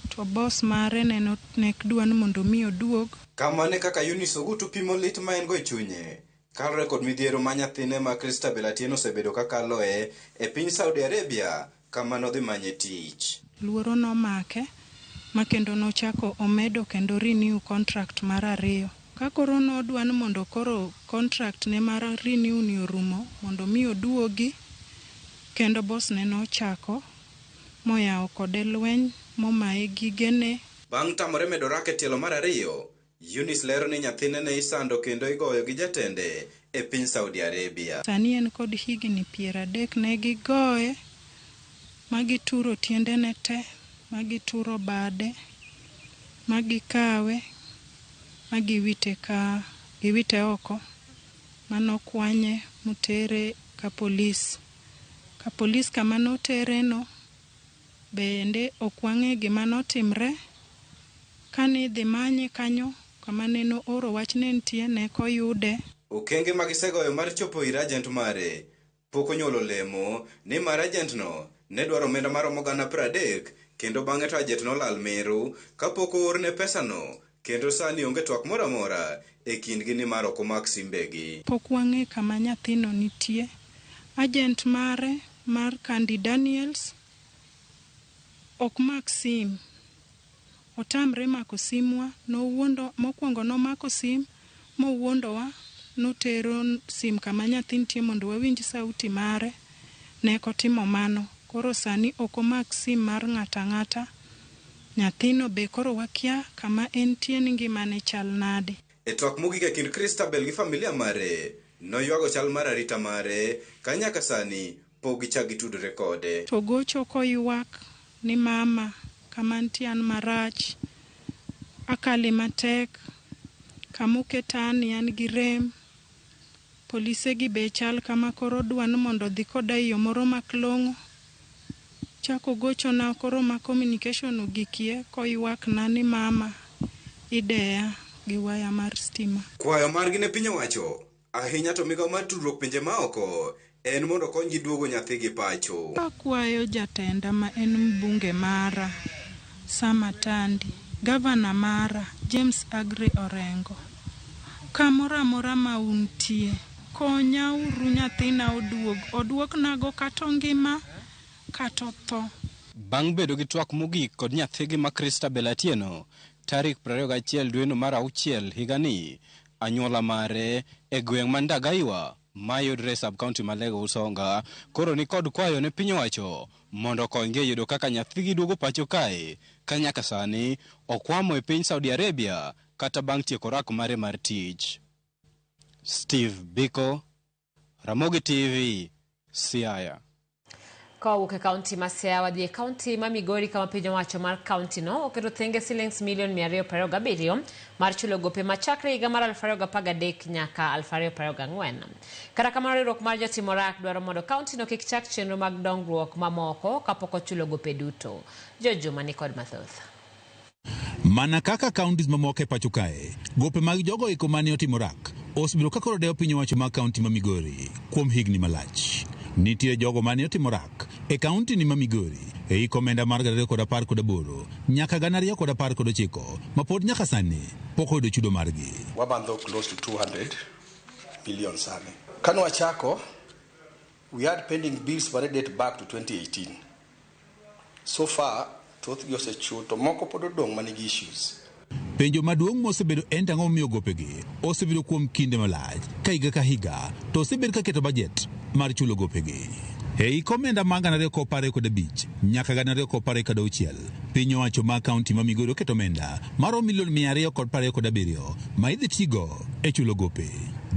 to boss mare ne dwa ni mondo mi oduog. Kamano e kaka Eunice Ogutu pimo lit ma en go e chunye kaluwore kod midhiero ma nyathine ma Christabel Atieno osebedo kakaloe e piny Saudi Arabia kama nodhi manye tich. Luoro nomake ma kendo nochako omedo kendo renew contract mar 2. Ka koro nodwa ni mondo koro contract ne mar renew ni orumo mondo mi oduogi, kendo boss ne nochako moyawo kode lweny momaye gigene. Bang' tamore medo rak e tielo mar 2, Eunice lero ni nyathine ne isando kendo igoyo gi jatende e piny Saudi Arabia. Sani en kod higni 30. Ne gigoye ma gituro tiendene te, ma gituro bade, ma gikawe, ma giwite oko, manokwanye motere ka polis. Ka polis kama notereno bende ok wang'e gima notimre. Kane idhi manye kanyo kama neno oro wach ne nitie ne koyude. Okenge ma gisegoyo mar chopo ir agent mare pok onyuolo olemo nimar agent no ne dwaro omenda maromo 30,000 kendo bang'e to agent nolal meru kapok oorne pesano kendo sani onge twak moro amora e kindgi nimar ok omak simbegi. Pok wang'e kama nyathino nitie. Agent mare mar Candy Daniels ok mak sim. Otamre mako simwa. Nowuondo mokwongo nomako sim mowuondowa, notero sim kama nyathi nitie mondo wawinj sauti mare. Ne ok otimo mano. Koro sani ok omak sim mar ng'ato ang'ata. Nyathino be koro wakia kama entie ni ngimane chal nade. E twak mogik e kind Christabel gi familia mare, noywago chal mar arita mare ka nyaka sani pok gichak gitudore kode. To gocho koywak ni mama kama antie an marach, akale matek, kamoketani an gi rem, polise gi be chal kama koro dwa ni mondo odhi koda e yo moro mak long'o. Chako gochona koro ma communication ogikie koywakna ni mama ideya gi waya mar stima. Kwayo margi ne piny owacho, ahinya to migawo mar tudruok pinje maoko, en mondo okonygi duogo nyathigi pacho. Akwayo jatenda ma en mbunge mara, Sam Atandi, gavana mara, James Aggrey Orengo, kamoro amora ma untie, konya uru nyathina oduog, oduoknago kata ongima kata otho. Bang' bedo gi twak mogik kod nyathigi ma Christabel Atieno tarik 21 dweno mar auchiel higani, anyuola mare e gweng' ma Ndagaiwa mayudre e sub-county ma Alego Usonga koro ni kod kwayo ne piny owacho mondo okonygi e yudo kaka nyathigi duogo pacho kae ka nyaka sani okwamo e piny Saudi Arabia kata bang' tieko rak mare mar tich. Steve Biko, Ramogi TV, Siaya. Kowuok e kaunti ma Siaya wadhi e kaunti ma Migori kama piny owacho mar kaunti no oketo thenge silings milion 227 mar chulo gope machakre higa mar 2013 nyaka 2024. Kata kamano riwruok mar jotim orak dwaro mondo kaunti no kik chak chenro mag dongruok mamoko kapok ochulo gope duto. George Juma ni kod mathoth. Mana kaka counties mamoko e pacho kae, gope mag jogo eko mane otimo rak osebedo ka koro dewo piny owacho mag kaunti ma Migori kuom higni malach. Nitie jogo mane otimo rak e kaunti ni ma Migori e hik omenda mar 2018 nyaka 2019 ma pod nyaka sani pok oyudo chudo margi. Wabandho close to 200 million sani. Kane wachako, we had pending bills mane date back to 2018. So far, thothgi osechul to moko pod odong' manigi issues. Penjo maduong' mosebedo en to ang'o momiyo gopegi osebedo kuom kinde malach ka higa ka higa to osebed ka keto bajet mar chulo gopegi. E hik omenda mar 2025 nyaka 2026, piny owacho mar kaunti ma Migori oketo omenda maromo milion 227 ma idhi tigo e chulo gope.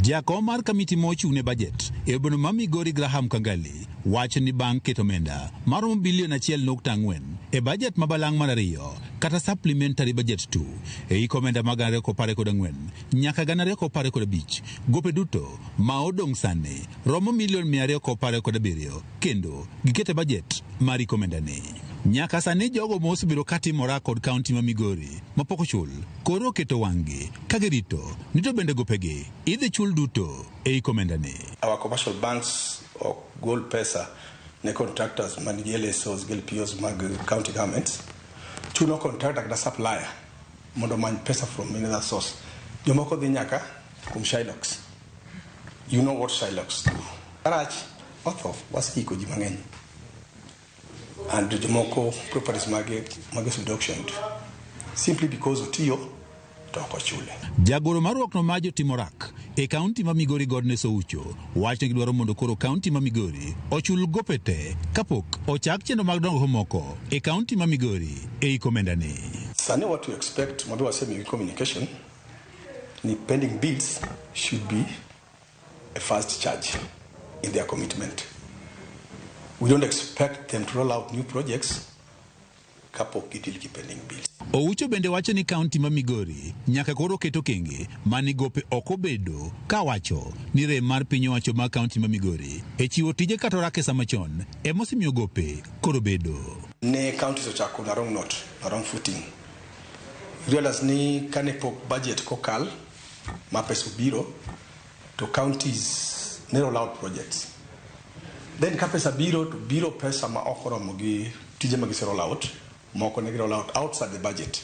Jakom mar kamiti ma ochung' ne bajet e obno ma Migori Graham Kangali wacho ni bang' keto omenda maromo bilion 1.4 e bajet ma balang' mar ariyo kata supplementary budget 2 e hik omenda mag 2024 nyaka 2025, gope duto ma odong' sani romo milion 227 kendo gikete bajet mar hik omenda ni. Nyaka sani jogo ma osebedo ka timora kod kaunti ma Migori mapok ochul koro oketo wang'gi ka girito ni to bende gopegi idhi chul duto e hik omenda ni. Our commercial banks ok gol pesa ne contractors man gi LSOs gi LPOs mag county governments. Chuno contractor kata supplier mondo omany pesa from another source. Jomoko dhi nyaka kuom Shylocks. You know what Shylocks do. Marach otho waseiko ji mang'eny. And jomoko properties mage osebedo auctioned simply because otiyo to ok ochule. Jagoro mar riwruokno mar jotim orak e kaunti ma Migori Godness Oucho wacho ni gidwaro mondo koro kaunti ma Migori ochul gope te kapok ochak chenro mag dongruok moko e kaunti ma Migori e hik omenda ni. Sani what we expect mabe wasemiyogi communication ni pending bills should be a first charge in their commitment. We don't expect them to roll out new projects kapok gideal gi pending bills. Oucho bende wacho ni kaunti ma Migori nyaka koro ket okenge mane gope ok obedo kawacho ni rem mar piny owacho mar kaunti ma Migori e chiwo tije kata orak e sama chon emosemiyo gope koro bedo. Ne counties ochako na wrong note, na wrong footing. Realize ni kane pok budget kokal ma pesa obiro to counties ne roll out projects. Then ka pesa biro to biro pesa ma ok oromo gi tije ma gise roll out, moko ne gi roll out outside the budget.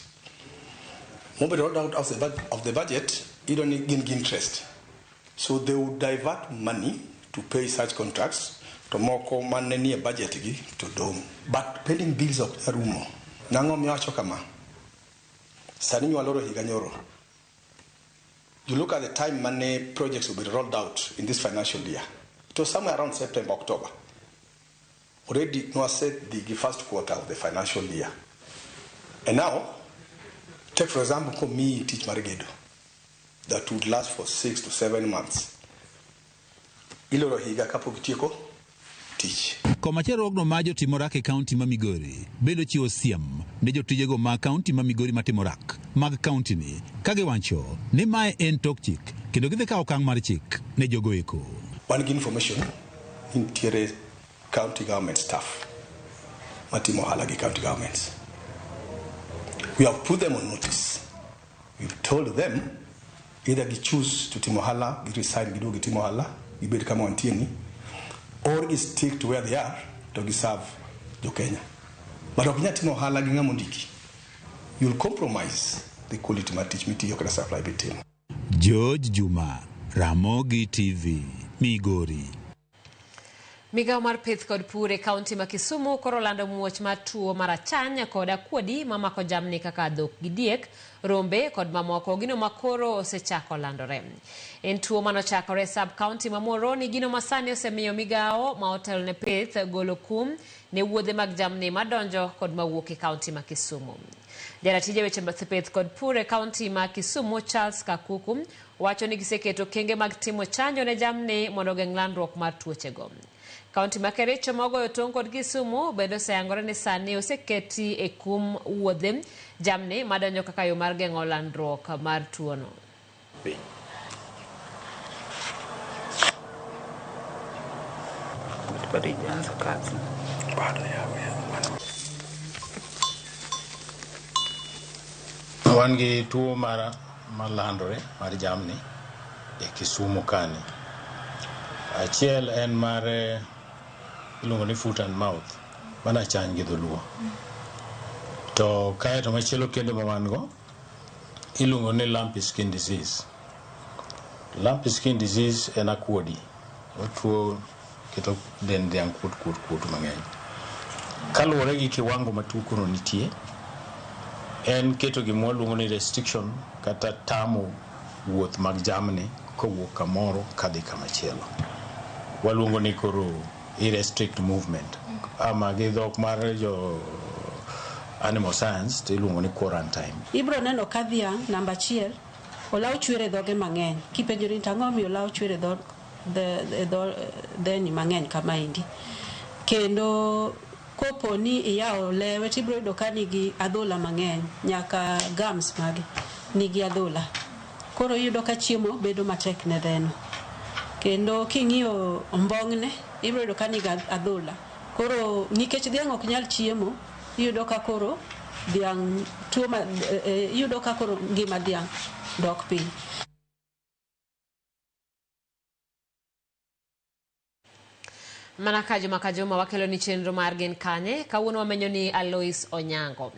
Mobedo rolled out outside of the budget, iyudo ni gin gi interest. So they would divert money to pay such contracts to moko mane nie budget gi to dong'. But pending bills ok nyal rumo. Nang'o miwacho kama? Sani nywaloro higa nyoro. You look at the time mane projects will be rolled out in this financial year. It was somewhere around September, October. Already no said the first quarter of the financial year. And now, take for example komiyi tich mar gedo that would last for 6 to 7 months. Iloro higa kapok itieko tich. Komachielo ma jotim orak e kaunti ma Migori bende ochiwo siem ne jotijego mag kaunti ma Migori matimo orak mag kaunti ni ka giwacho ni mae en tok chik kendo gidhi kawo okang' mar chik ne jogo eko. Wan gi information ni nitiere county government staff matimo ohala gi county governments. We have put them on notice. We've told them either gi choose to timo ohala, gi resign giduog gitim ohala, gibed kama wantie ni, or gi stick to where they are to gi serve jo Kenya. But ok inyal timo ohala gi ng'ama ondiki. You'll compromise the quality mar tich mitiyo kata supply mitimo. George Juma, Ramogi TV, Migori. Migawo mar pith kod pur e kaunti ma Kisumu koro lando muoch mar tuo mar achany kod akuodi mamako jamni kaka dhok gi diek, rombe kod mamoko, gino ma koro osechako landore. En tuo manochakore e sub county ma Muhoroni, gino ma sani osemiyo migawo ma otelo ne pith golo kum ne wuodhe mag jamni madonjo kod mawuok e kaunti ma Kisumu. Jaratij weche pith kod pur e kaunti ma Kisumu Charles Kakuku wacho ni giseketo okenge mag timo chanjo ne jamni mondo ogeng' landruok mar tuochego. Kaunti ma Kericho ma ogoyo tong' kod Kisumu bende oseyangore ni sani oseketi e kum wuodhe jamni madonjo kaka yo mar geng'o landruok mar tuono. Piny. Bado haijaanza kazi. Bado ya. Wan gi tuo mar malandore mar jamni e Kisumu kani. Achiel en mar iluongo ni foot and mouth, mano achany gi dholuo. To kaeto machielo kendo ma wan go iluongo ni lumpy skin disease. Lumpy skin disease en akuodi. Otuo keto dend dhiang' kuot kuot kuot mang'eny. Kaluwore gi kiwango ma tuo koro nitie, en keto gima waluongo ni restriction kata tamo wuoth mag jamni kowuok kamoro kadhi kamachielo. Waluongo ni koro i restrict movement ama gi dhok mar jo animal science to iluongo ni quarantine. Ibro neno ka dhiang' namba achiel olaw chwer e dhoge mang'eny. Kipenjori ni to ang'o momiyo olaw chwer e dho dheni mang'eny kamaendi. Kendo kopo ni iyawo lewe tibiro yudo ka nigi adhola mang'eny nyaka gums mage nigi adhola. Koro iyudo ka chiemo bedo matek ne dheno. Kendo king'iyo ombong'ne ibiro yudo ka nigi adhola. Koro nikech dhiang' ok nyal chiemo, iyudo ka koro dhiang' tuo ma iyudo ka koro ngima dhiang' dok piny. Mana ka juma ka juma wakelo ni chenro mar Gin Kanye, kawuono wamenyo ni Alois Onyango.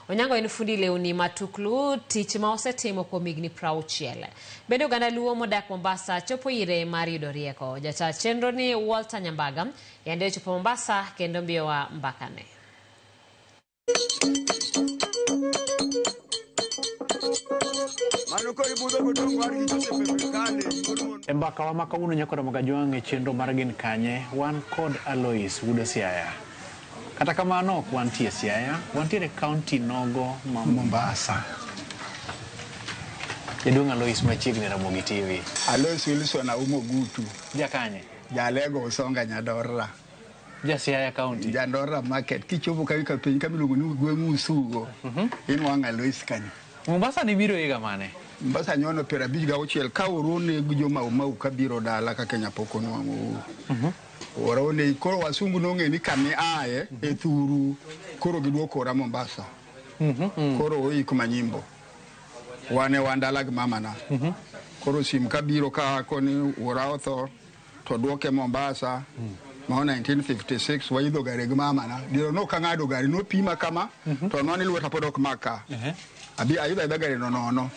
Onyango en fundi lewni matuklu, tich ma osetimo kuom higni 60. Bende oganda Luo modak Mombasa chopo ire mar yudo rieko. Jata chenro ni Walter Nyambaga yande ochopo Mombasa kendo miyowa mbakane. E mbakawa ma kawuono nyaka Ramogi Ajwang' e chenro mar Gin Kanye, wan kod Alois wuod Siaya. Kata kamano ok wantie Siaya, wantiere kaunti nogo ma Mombasa. Jaduong' Alois machiegni Ramogi TV. Alois Wilson Aumo Gutu. Jakanye? Jalego Usonga Nyadorra. Ja Siaya County. Nyandorra Market. Kichopo kanyo ka piny kamiluongo ni gweng' Usugo. Inwang'o Alois kanyo. Mombasa nibiro higa mane? Mombasa nyono 56 ka orone gi jo Mau Mau kabiro dala ka Kenya pok onwang'o uhuru. Orone koro wasungu nong'e ni kami aye e thuru koro giduoko ora Mombasa. Koro oik Manyimbo. Wane wan dala gi mamana. Koro sim kabiro ka koni wuora otho to duoke Mombasa. Mano 1956 waidho gari gi mamana. Diero no kang'ado gari nopima kama to nwani lweta pod ok mak ka. Abi aidho aidha gari no nono.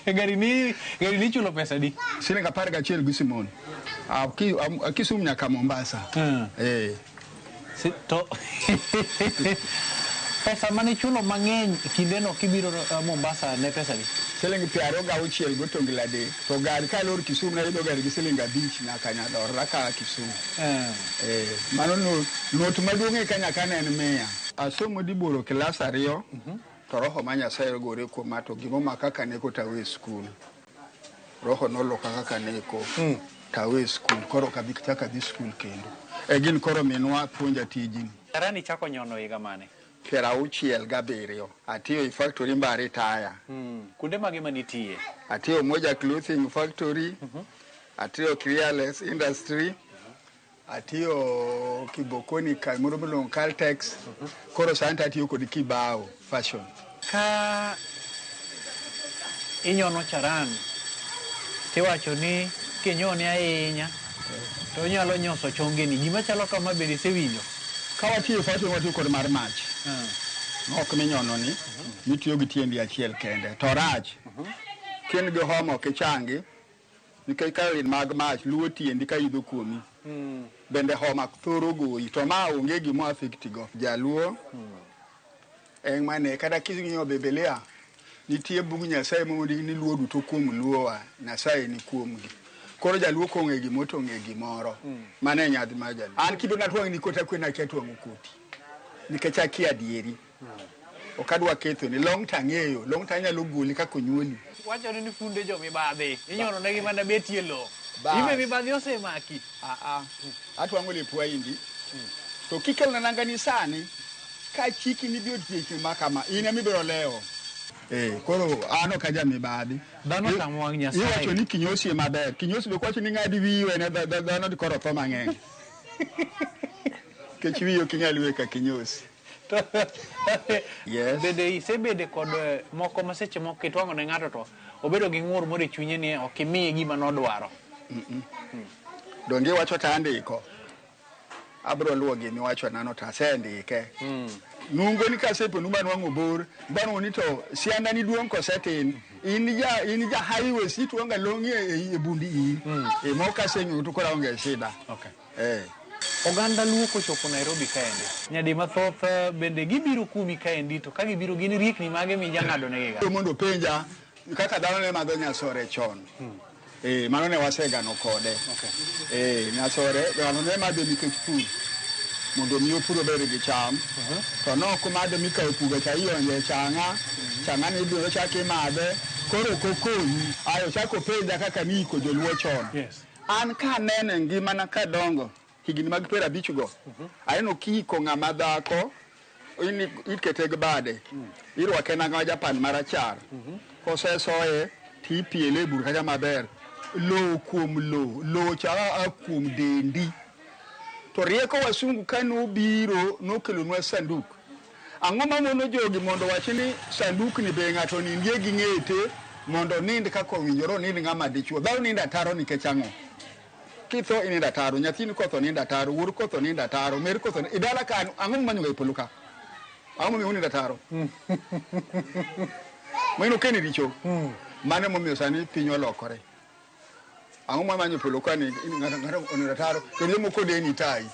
Gari ni chulo pesa di? Siling 11 gi Simon. Kisumu nyaka Mombasa. Eh. To pesa mane ichulo mang'eny kindeno kibiro Mombasa ne pesa di? Siling 26 gotongla 3. To gari kalor Kisumu nayudo gari gi siling 5 nyaka Nyadorra ka Kisumu. Eh. Mano no, not maduong' e ka nyaka ne en 100. Asomo diboro kilas 2 to roho ma Nyasaye ogore kuoma to gimomaka kaka neko tawe skul. Roho noloka kaka neko tawe skul koro ok abi chak adhi skul kendo. E gin koro minwa puonja tijni. Charani chako nyono higa mane? 67. Atiyo e factory mba retire. Kuonde mage manitiye? Atiyo Moja Clothing Factory, atiyo Clearless Industry, atiyo Kibokoni kamoro miluongo Caltex. Koro sani to atiyo kod Kibao Fashion. Ka inyono charan tiwacho ni kinyone ahinya to onyalo nyoso chongeni. Gima chalo kama bende isewinjo? Ka watiyo e factory watiyo kod mar mach. Ok minyono ni, mitiyo gi tiendi achiel kende. To rach, ka in gi homa ok ichangi, nikech kalori mag mach luwo tiendi ka idho kuomi. Bende homa thoro goyi, to ma onge gima affect go. Jaluo en mane kata king'iyo Biblia, nitie bug Nyasaye mondiki ni luo duto kuom luowa, Nyasaye ni kuomgi. Koro jaluo kong'e gimoro to ong'e gimoro. Mano e nyadhi mar jaluo. An kibiro natwang'ni koti akweni akia twang'o koti. Nikech akia adieri. Ok adwa kethoni. Long' to ang'eyo. Long' to anyalo goli kaka onyuoli. Wachore ni funde jo mibadhi. Inyono negi mana betie lowo. Bas. Ibe mibadhi osemaki. Atwang'o lep waindi. To kikelona nangani sani, ka chiki ni dhi odiechieng' ma kama, in ema ibiro lewo. Koro an ok aja mibadhi. Dhano tamo wang' Nyasaye. Iwacho ni kinyosi ema ber. Kinyosi be kwacho ni ng'adi wiyi wene dhano di koro tho mang'eny. Nikech wiyi ok inyal weyo ka kinyosi. Yes. Bende isebede kod moko ma seche moko kitwang'o ne ng'ato to obedo gi ng'ur moro e chunye ni ok imiye gima nodwaro. Donge iwacho to andiko. Abro luwo gima iwacho nano to asendike. Nungo ni kasepo numba nwang'o bor, banwang'o ni to sianda ni duong' kose tin. In ja highways itwang'a long'i e bund iyi. Mok aseng'eyo to koro aonge shida. Oganda Luo kochopo Nairobi kaendi. Nyadi mathoth bende gibiro kumi kaendi to ka gibiro gin riekni mage mijang'ado negi ga? Mondo penja kaka dhano ne madho nyasore chon. Mano ne wasegano kode. Nyasore dhano ne madhe nikech pur. Mondo mi opur obed gi cham. To nok madhe mikawo puga cha ionje chang'a. Chang'a ni ibiro chak imadhe. Koro ok okonyi. Ayo chako penja kaka ni iko joluo chon. An ka aneno e ngimana kadongo higni mag 50 go. Aneno kiiko ng'ama dhako ikete gi bade. Irwake nanga ma Japan marachar. Kosesoye tipiele e bur kacha maber. Lowo kuom lowo, lowo cha a kuom dendi. To rieko wasungu kanobiro nokelonwa sanduk. Ang'o mamono jogi mondo wach ni sanduk ni be ng'ato nindie gi ng'ete mondo onind kaka owinjore onind ng'ama dichuo. Dhano nindo ataro nikech ang'o? Kitho inindo ataro, nyathini kotho nindo ataro, wuor kotho nindo ataro, mer kotho e dala ka ang'o mimanyo ga e polo ka? Ang'o momiyo unindo ataro? Mano ok en richo. Mano emomiyo sani piny olokore. Ang'o mamanyo e polo ka ni ng'ato onindo ataro kendo jomoko deni tai.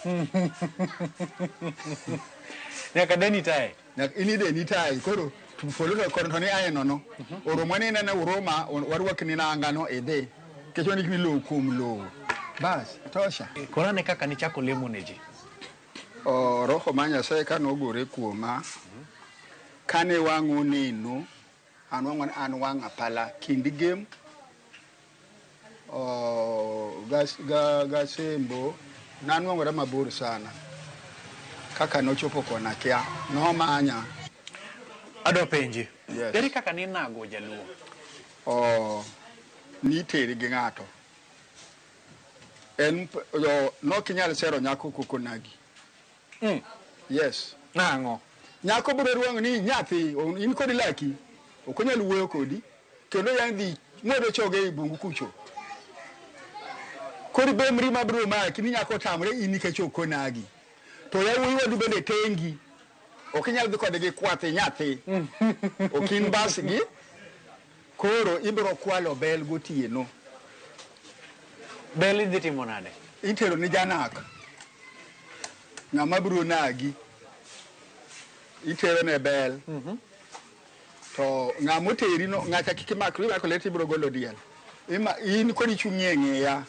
Nyaka deni tai. Nyaka in ideni tai koro polo to koro to ni aye nono. Oromo ni ineno Uroma warwakni nanga no idhi. Nikech wandik ni lowo kuom lowo. Bas, tosha. Koro ane kaka nichako lemo ne ji. Roho mar Nyasaye kane ogore kuoma, kane wang' oneno, an wang'a an wang' apala kind gem gasembo nanwang'ora mabor sana. Kaka nochopo kona kia, nomanya. Adwa penji. Yes. Ere kaka ninago jaluo? Niteri gi ng'ato. En nok inyal sero nyako koko nagi. Yes. Nang'o? Nyako biro rwang'o ni nyathi, in kod laki, ok onyal wuoyo kodi, kendo yang' dhi ng'wedo choge e bungu kucho. Koro bemri ma biro maki ni nyako otamre in nikech ok onagi. To yawuoyi wadu bende tengi. Ok inyal dhi kode gi kwath nyathi. Ok in bas gi. Koro ibiro kwalo bel gotieno. Bel idhi timo nade? Itero ni janak. Ng'ama biro nagi. Itero ne bel. To ng'ama oteri no, ng'acha kik imak, imako lweti ibiro golo diel. In kod ichung'ie ng'iya.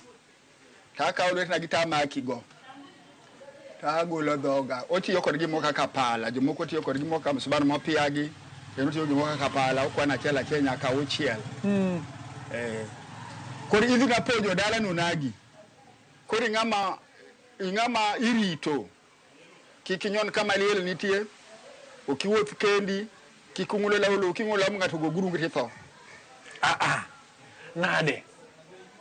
To akawo lwetna gi tamaki go. To agolo dhoga. Otiyo kod gimoro kaka pala, jomoko tiyo kod gimoro kaka msumari mopiagi, kendo otiyo gimoro kaka pala, okwano achiel achiel nyaka auchiel. Eh. Koro idhi ga penjo dala no nagi. Koro ing'ama ing'ama irito. Kik inyon kama liel nitie, ok iwuoth kendi, kik ung'ulo law lowo, king'ulo law ng'ato go gurungi titho. Ah ah. Nade?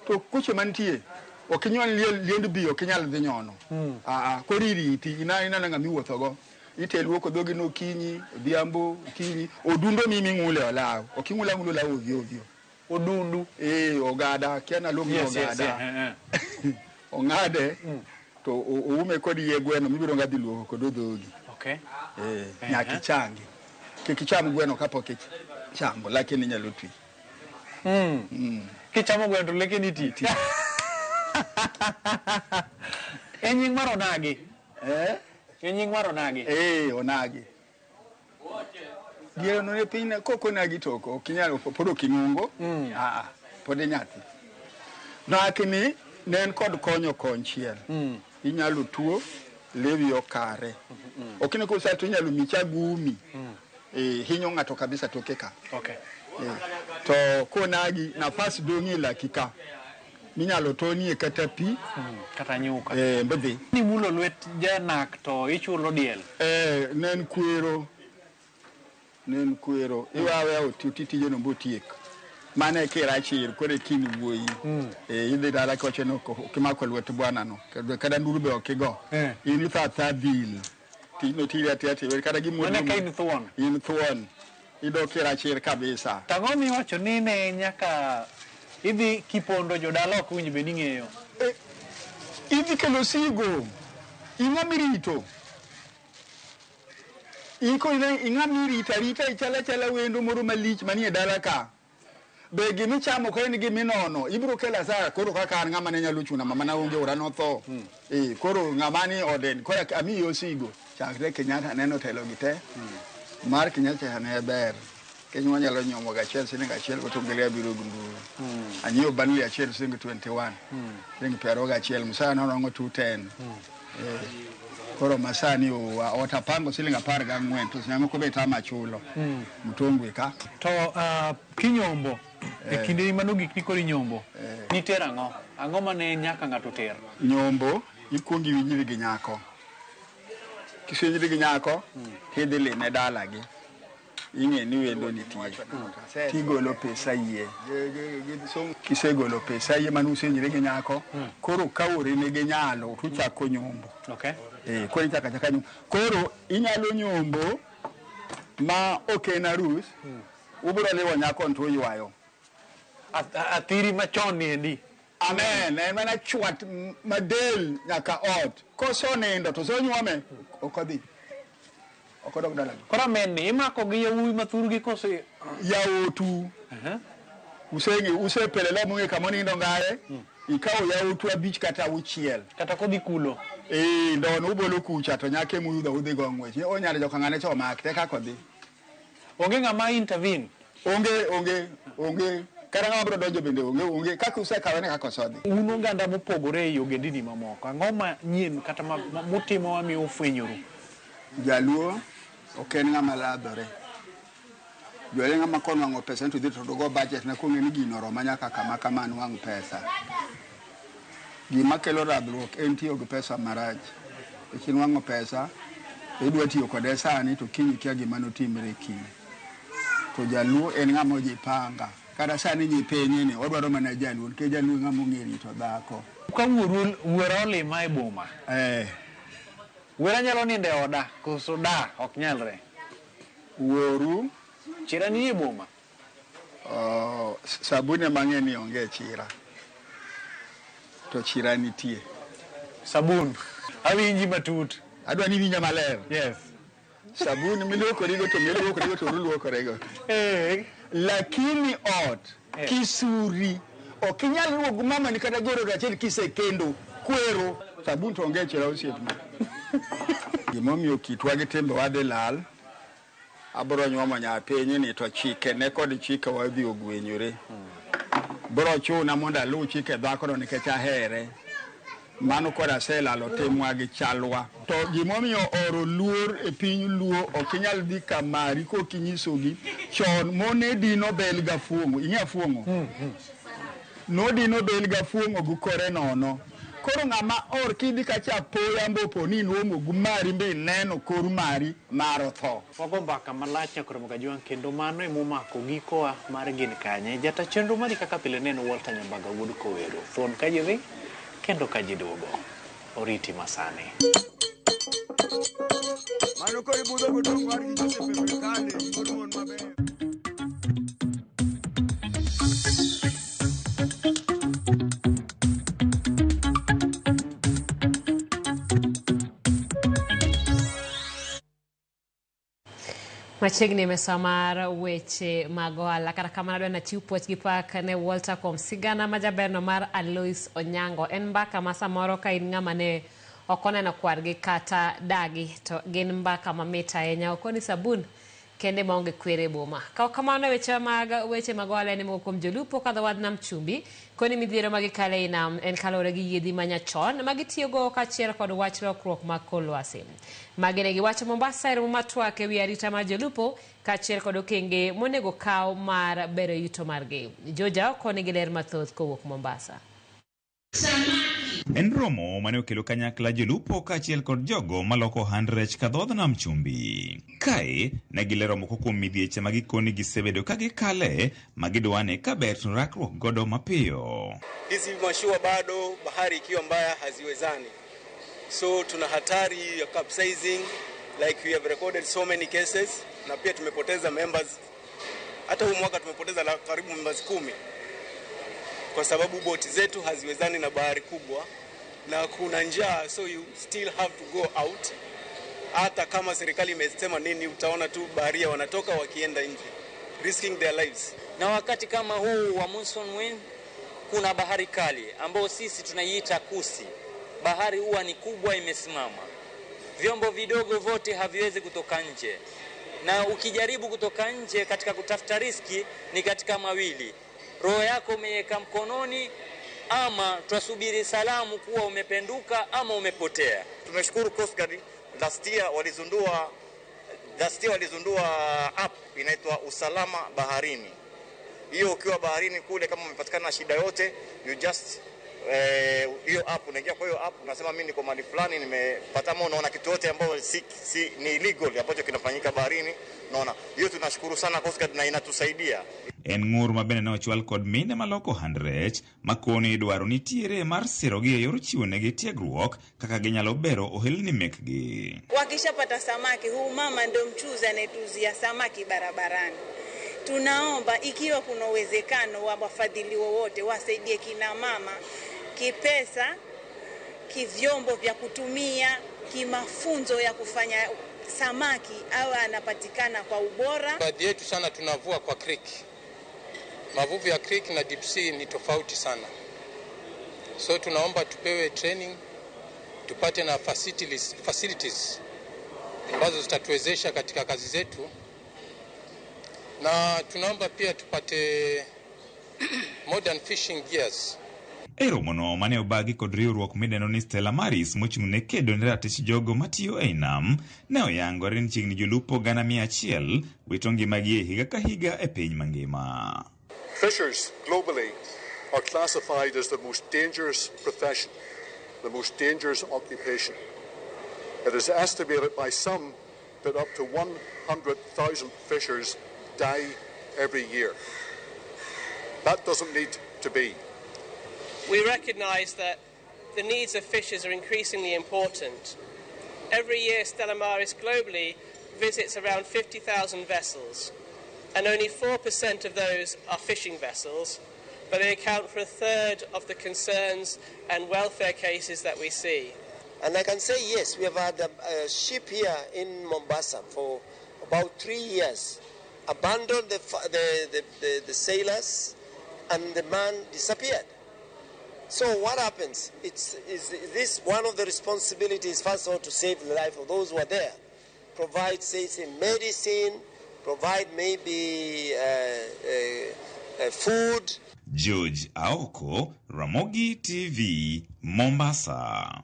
To kuche mantie, ok inyon liel liend bi ok inyal dhi nyono. Ah ah, koro iriti, ina ineno ng'ama iwuotho go. Ite luoko dhogi no okinyi, odhiambo, okinyi, odundo mi ming'ule olaw. Ok ing'ul ang'ula olaw ovyo ovyo. Odundu. Eh, ogada, kia naluong ni Yes, ogada. yeah, eh, Ong'ade to oume kod yie gweno mibiro nga dhi luoko kod dhogi. Okay. Eh, nyaka ichangi. Kik icham gweno kapok ichango, lakini inyalo twi. Kichamo gweno to lekeni ti. En nying mar onagi. Eh? En nying mar onagi. Eh, onagi. Diere no ne piny ne kok onagi to ok inyal pod ok ing'ongo. Ah, ah, pod inyathi. Nakni ne en kod konyo konchiel. Inyalo tuo, lewi okare. Ok ni kosa to inyalo micha gumi. Eh, hinyo ng'ato kabisa toke ka. Okay. Eh, to konagi nafas dong' e laki ka. Minyalo tonie kata pi. Kata nyuka. Eh, mbidhi. Ni mulo lwet janak to ichulo diel. Eh, ne en kwero. Ne en kwero. Iwe aweya oti oti tijeno botiek. Mano e kirachir koro e kind wuoyi. Eh, idhi dala kiwacho ni ok ok imako lwet bwana no. Kata nduru be ok igo. In itho atha dhil. Tijno tiri atiya tiwer kata gimoro. Mano ka in thuon. In thuon. Idok kirachir kabisa. Tang'o miwacho ni ne nyaka idhi kipondo jodala ok winj bed ing'eyo. Idhi kelo sigo. Ing'a mirito. Iko ine ing'a mirito arita ichala chala wendo moro malich manie dala ka. Be gimichamo ka en giminono, ibiro kelo asara koro kaka an ng'ama ne nyalo chuna mama na onge ora notho. Eh, koro ng'ama ni oden, koro amiyi osigo. Chakre Kenyatta neno telo gi te. Mar Kenyatta ne ber. Keny wanyalo nyuomo ga achiel siling achiel go to abiro gi nduru. Anyiewo bundle achiel siling 21. Siling 21, msana norongo 210. Eh, koro masani owa ot apango siling 14 to seche moko be tama chulo. Mtongwe ka. To kinyombo e kinde mano gik ni koro inyombo. Nitero ang'o? Ang'o mane nyaka ng'ato ter? Nyombo ikuongo iwinjri gi nyako. Kisewinjri gi nyako tidhi lime dalagi. Ing'e ni wendo nitie. Tigolo pesa yie. Kisegolo pesa yie mane usewinjri gi nyako, koro ka orene gi nyalo tuchako nyombo. Okay. Eh, koro ichako achaka nyombo. Koro inyalo nyombo ma ok en arus, ubiro liwo nyako to uywayo. Athiri machon ni endi. Amen. En mana chwat madel nyaka ot. Kosonindo to osonyuome, ok odhi. Ok odok dalagi. Koro amen ni imako gi yawuowi ma thurgi koso Yaotu. Useng'e usepelele mong'e kama onindo ngaye. Ikawo yaotu 5 kata 6. Kata kodhi kulo. Eh, ndono ubolo kucha to nyake muyudo udhi go ng'wech. Onyalo joka ng'ane cha omak te kaka odhi. Onge ng'ama intervene. Onge. Kata ng'ama biro donjo bende onge. Kaka usekawe ne kaka osodhi. Un oganda mopogore ei ogendini mamoko. Ang'o ma nyien kata mutimo mamiyo ufwenyoru? Jaluo ok en ng'ama ladhore. Jaluo en ng'ama konwang'o pesa to dhi to go budget ne kong'e ni gino oroma nyaka kama kama anwang' pesa. Gima kelo radhruok en tiyo gi pesa marach. Nikech inwang'o pesa, idwa tiyo kode sani to kiny ikia gima notimre kiny. To jaluo en ng'ama ojipanga. Kata sani nyipinyi ni odwaro mana jaluo nikech jaluo e ng'ama ong'e rito dhako. Ka wuoru wuora olima e boma. Eh. Wuora nyalo nindo e oda koso da ok nyalre. Wuoru Chira ni e boma. Sabune mang'eny ni onge e chira. To chira nitie. Sabun. Awinji matut. Adwa ni iwinja maler. Yes. Sabun miluokorigo to miluokorigo to uluokorego. Eh. Lakini ot kisuri ok inyal ruogo mamani kata goro achiel kisekendo kwero. Sabun to onge e chira osiepna. Gimomiyo kitwa gi timbewa dhi lal, abiro nyuomo nyathini ni to chike ne kod chike wadhi ogwenyore. Biro chuna mondo aluw chike dhakono nikech ahere. Mano koro aselalo timwa gi chalwa. To gimomiyo oro luor e piny luo ok inyal dhi kamari kok inyisogi. Chon mon ne dino bel gafuong'o. Ing'e afuong'o? Nodino bel gafuong'o gi kore nono. Koro ng'ama or kidhi kacha apoya mbopo ni inuong'o gi mari mbe ineno kor mari mar otho. Wago mbaka malach nyakoro Mogajwang' kendo mano emomako gikowa mar Gin Kanye. Jata chenro mari kaka pile ne en Walter Nyambaga wuod Kowero. Thuon ka ji dhi kendo ka ji duogo. Oriti masani. Mano koro ibudho godong' war gi Joseph Emekane, wuod mon maber. Machiegni e mesa mar weche mag ohala. Kata kamano adwa nachiw puoch gi pak ne Walter kuom sigana majaberno mar Alois Onyango. En mbaka ma samoro ka in ng'ama ne ok oneno kwargi kata dagi to gin mbaka mamit ahinya. Okoni sabun kende maonge kwere e boma. Ka kamano e weche mag weche mag ohala en moko kuom jolupo kadho wadh nam chumbi koni midhiero ma gikale ei nam en kaluwore gi yiedhi manyachon ma gitiyogo kaachiel kod wach lokruok mag kor lwasi. Magi ne giwacho Mombasa e romo mar twak ewi arita mar jolupo kaachiel kod okenge monego kaw mar bero yuto margi. Joja okoni gi ler mathoth kowuok Mombasa. En romo mane okelo kanyakla jolupo kaachiel kod jogo maloko ohand rech ka dhodh nam chumbi. Kae ne gilero moko kuom midhieche ma gikoni gisebedo ka gikale ma gidwane ka ber to rakruok godo mapiyo. Hizi mashua bado bahari ikiwa mbaya haziwezani, so tuna hatari ya capsizing like we have recorded so many cases, na pia tumepoteza members. Hata huu mwaka tumepoteza karibu members 10 kwa sababu boti zetu haziwezani na bahari kubwa na kuna njaa, so you still have to go out. Hata kama serikali imesema nini, utaona tu baharia wanatoka wakienda nje risking their lives. Na wakati kama huu wa monsoon wind kuna bahari kali ambayo sisi tunaiita kusi. Bahari huwa ni kubwa, imesimama, vyombo vidogo vote haviwezi kutoka nje, na ukijaribu kutoka nje katika kutafuta riski ni katika mawili: roho yako umeiweka mkononi, ama twasubiri salamu kuwa umependuka ama umepotea. Tumeshukuru Coast Guard, last year walizundua app inaitwa Usalama Baharini. Hiyo ukiwa baharini kule, kama umepatikana na shida yote, you just hiyo app, unaingia kwa hiyo app unasema mimi niko mahali fulani nimepata, ama unaona kitu yote ambayo si ni illegal ambacho kinafanyika baharini, unaona. Hiyo tunashukuru sana Coast Guard na inatusaidia. En ng'ur ma bende ne ochwal kod mine maloko ohand rech makoni dwaro nitiere mar sirogi e yor chiwo negi tiegruok kaka ginyalo bero ohelni mekgi. Wakishapata samaki, huu mama ndio mchuzi anayetuuzia samaki barabarani. Tunaomba ikiwa kuna uwezekano wa wafadhili wowote wasaidie kina mama kipesa, kivyombo vya kutumia, kimafunzo ya kufanya samaki awe anapatikana kwa ubora. Baadhi yetu sana tunavua kwa creek. Mavuvi ya creek na deep sea ni tofauti sana. So tunaomba tupewe training, tupate na facilities ambazo zitatuwezesha katika kazi zetu. Na tunaomba pia tupate modern fishing gears. E romono mane obagi kod riwruok midendo ni Stella Maris mochung' ne kedo ne ratich jogo matiyo ei nam ne oyangore ni chiegni jolupo 100,000 wito ngimagi e higa ka higa e piny mangima. Fishers globally are classified as the most dangerous profession, the most dangerous occupation. It is estimated by some that up to 100,000 fishers die every year. That doesn't need to be. We recognise that the needs of fishers are increasingly important. Every year Stella Maris globally visits around 50,000 vessels, and only 4% of those are fishing vessels, but they account for a third of the concerns and welfare cases that we see. And I can say yes, we have had a ship here in Mombasa for about 3 years, abandoned the sailors, and the man disappeared. So what happens? Is this one of the responsibilities, first of all, to save the life of those who are there, provide, say, medicine, provide maybe food. George Aoko, Ramogi TV, Mombasa.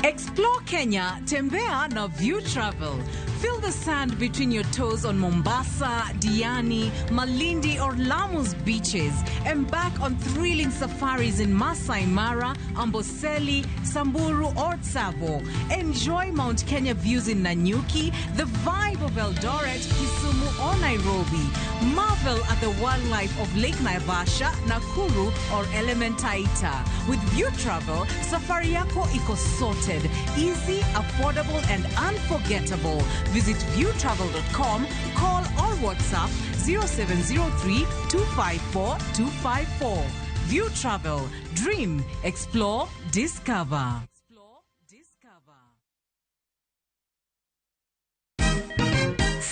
Explore Kenya, tembea na View Travel. Feel the sand between your toes on Mombasa, Diani, Malindi or Lamu's beaches. Embark on thrilling safaris in Masai Mara, Amboseli, Samburu or Tsavo. Enjoy Mount Kenya views in Nanyuki, the vibe of Eldoret, Kisumu or Nairobi. Marvel at the wildlife of Lake Naivasha, Nakuru or Elementaita. With View Travel, safari yako iko sorted, easy, affordable and unforgettable. Visit viewtravel.com, call or WhatsApp 0703 254 254. View Travel, dream, explore, discover.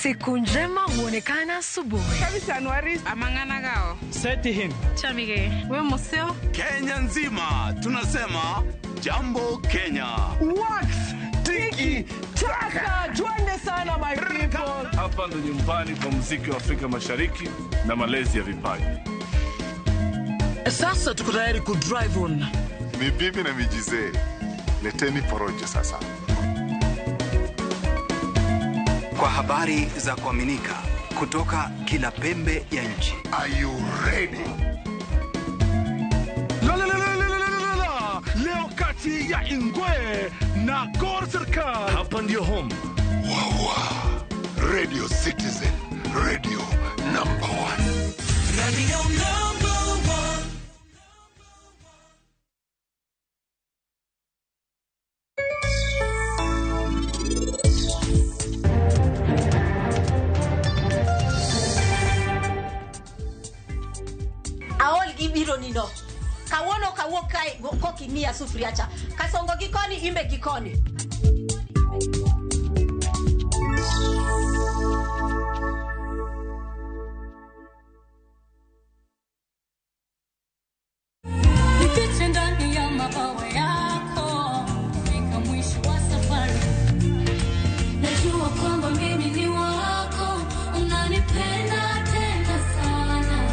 Siku njema huonekana asubuhi. Seti him. Chamige. We museo. Kenya nzima tunasema jambo Kenya. Wax tiki taka, twende sana my people. Hapa ndo nyumbani kwa muziki wa Afrika Mashariki na malezi ya vipaji. Sasa tuko tayari ku drive on. Ni bibi na mijizee, leteni porojo sasa. Kwa habari za kuaminika kutoka kila pembe ya nchi. Are you ready? La, la, la, la, la, la, la, la. Leo kati ya Ingwe na Gor Serikal. Hapa ndio home. Wawa. Radio Citizen, radio number one. Radio number one. Aol gi biro nino. Kawuono kawuok kae kokimiya sufuria cha. Kasongo gi koni imbe gi koni. Nifiche ndani ya mabawa yako, fika mwisho wa safari. Najua kwamba mimi ni wako, unanipenda tena sana.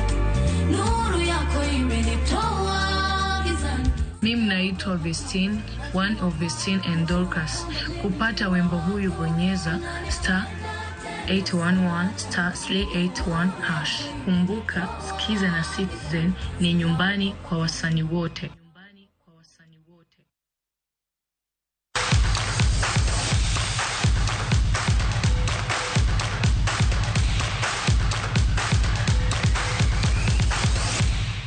Nuru yako imenitoa gizani. Mimi naitwa Vestine, one of Vestine and Dorcas. Kupata wimbo huyu bonyeza star 811 star 381 hash. Kumbuka, Skiza na Citizen ni nyumbani kwa wasanii wote.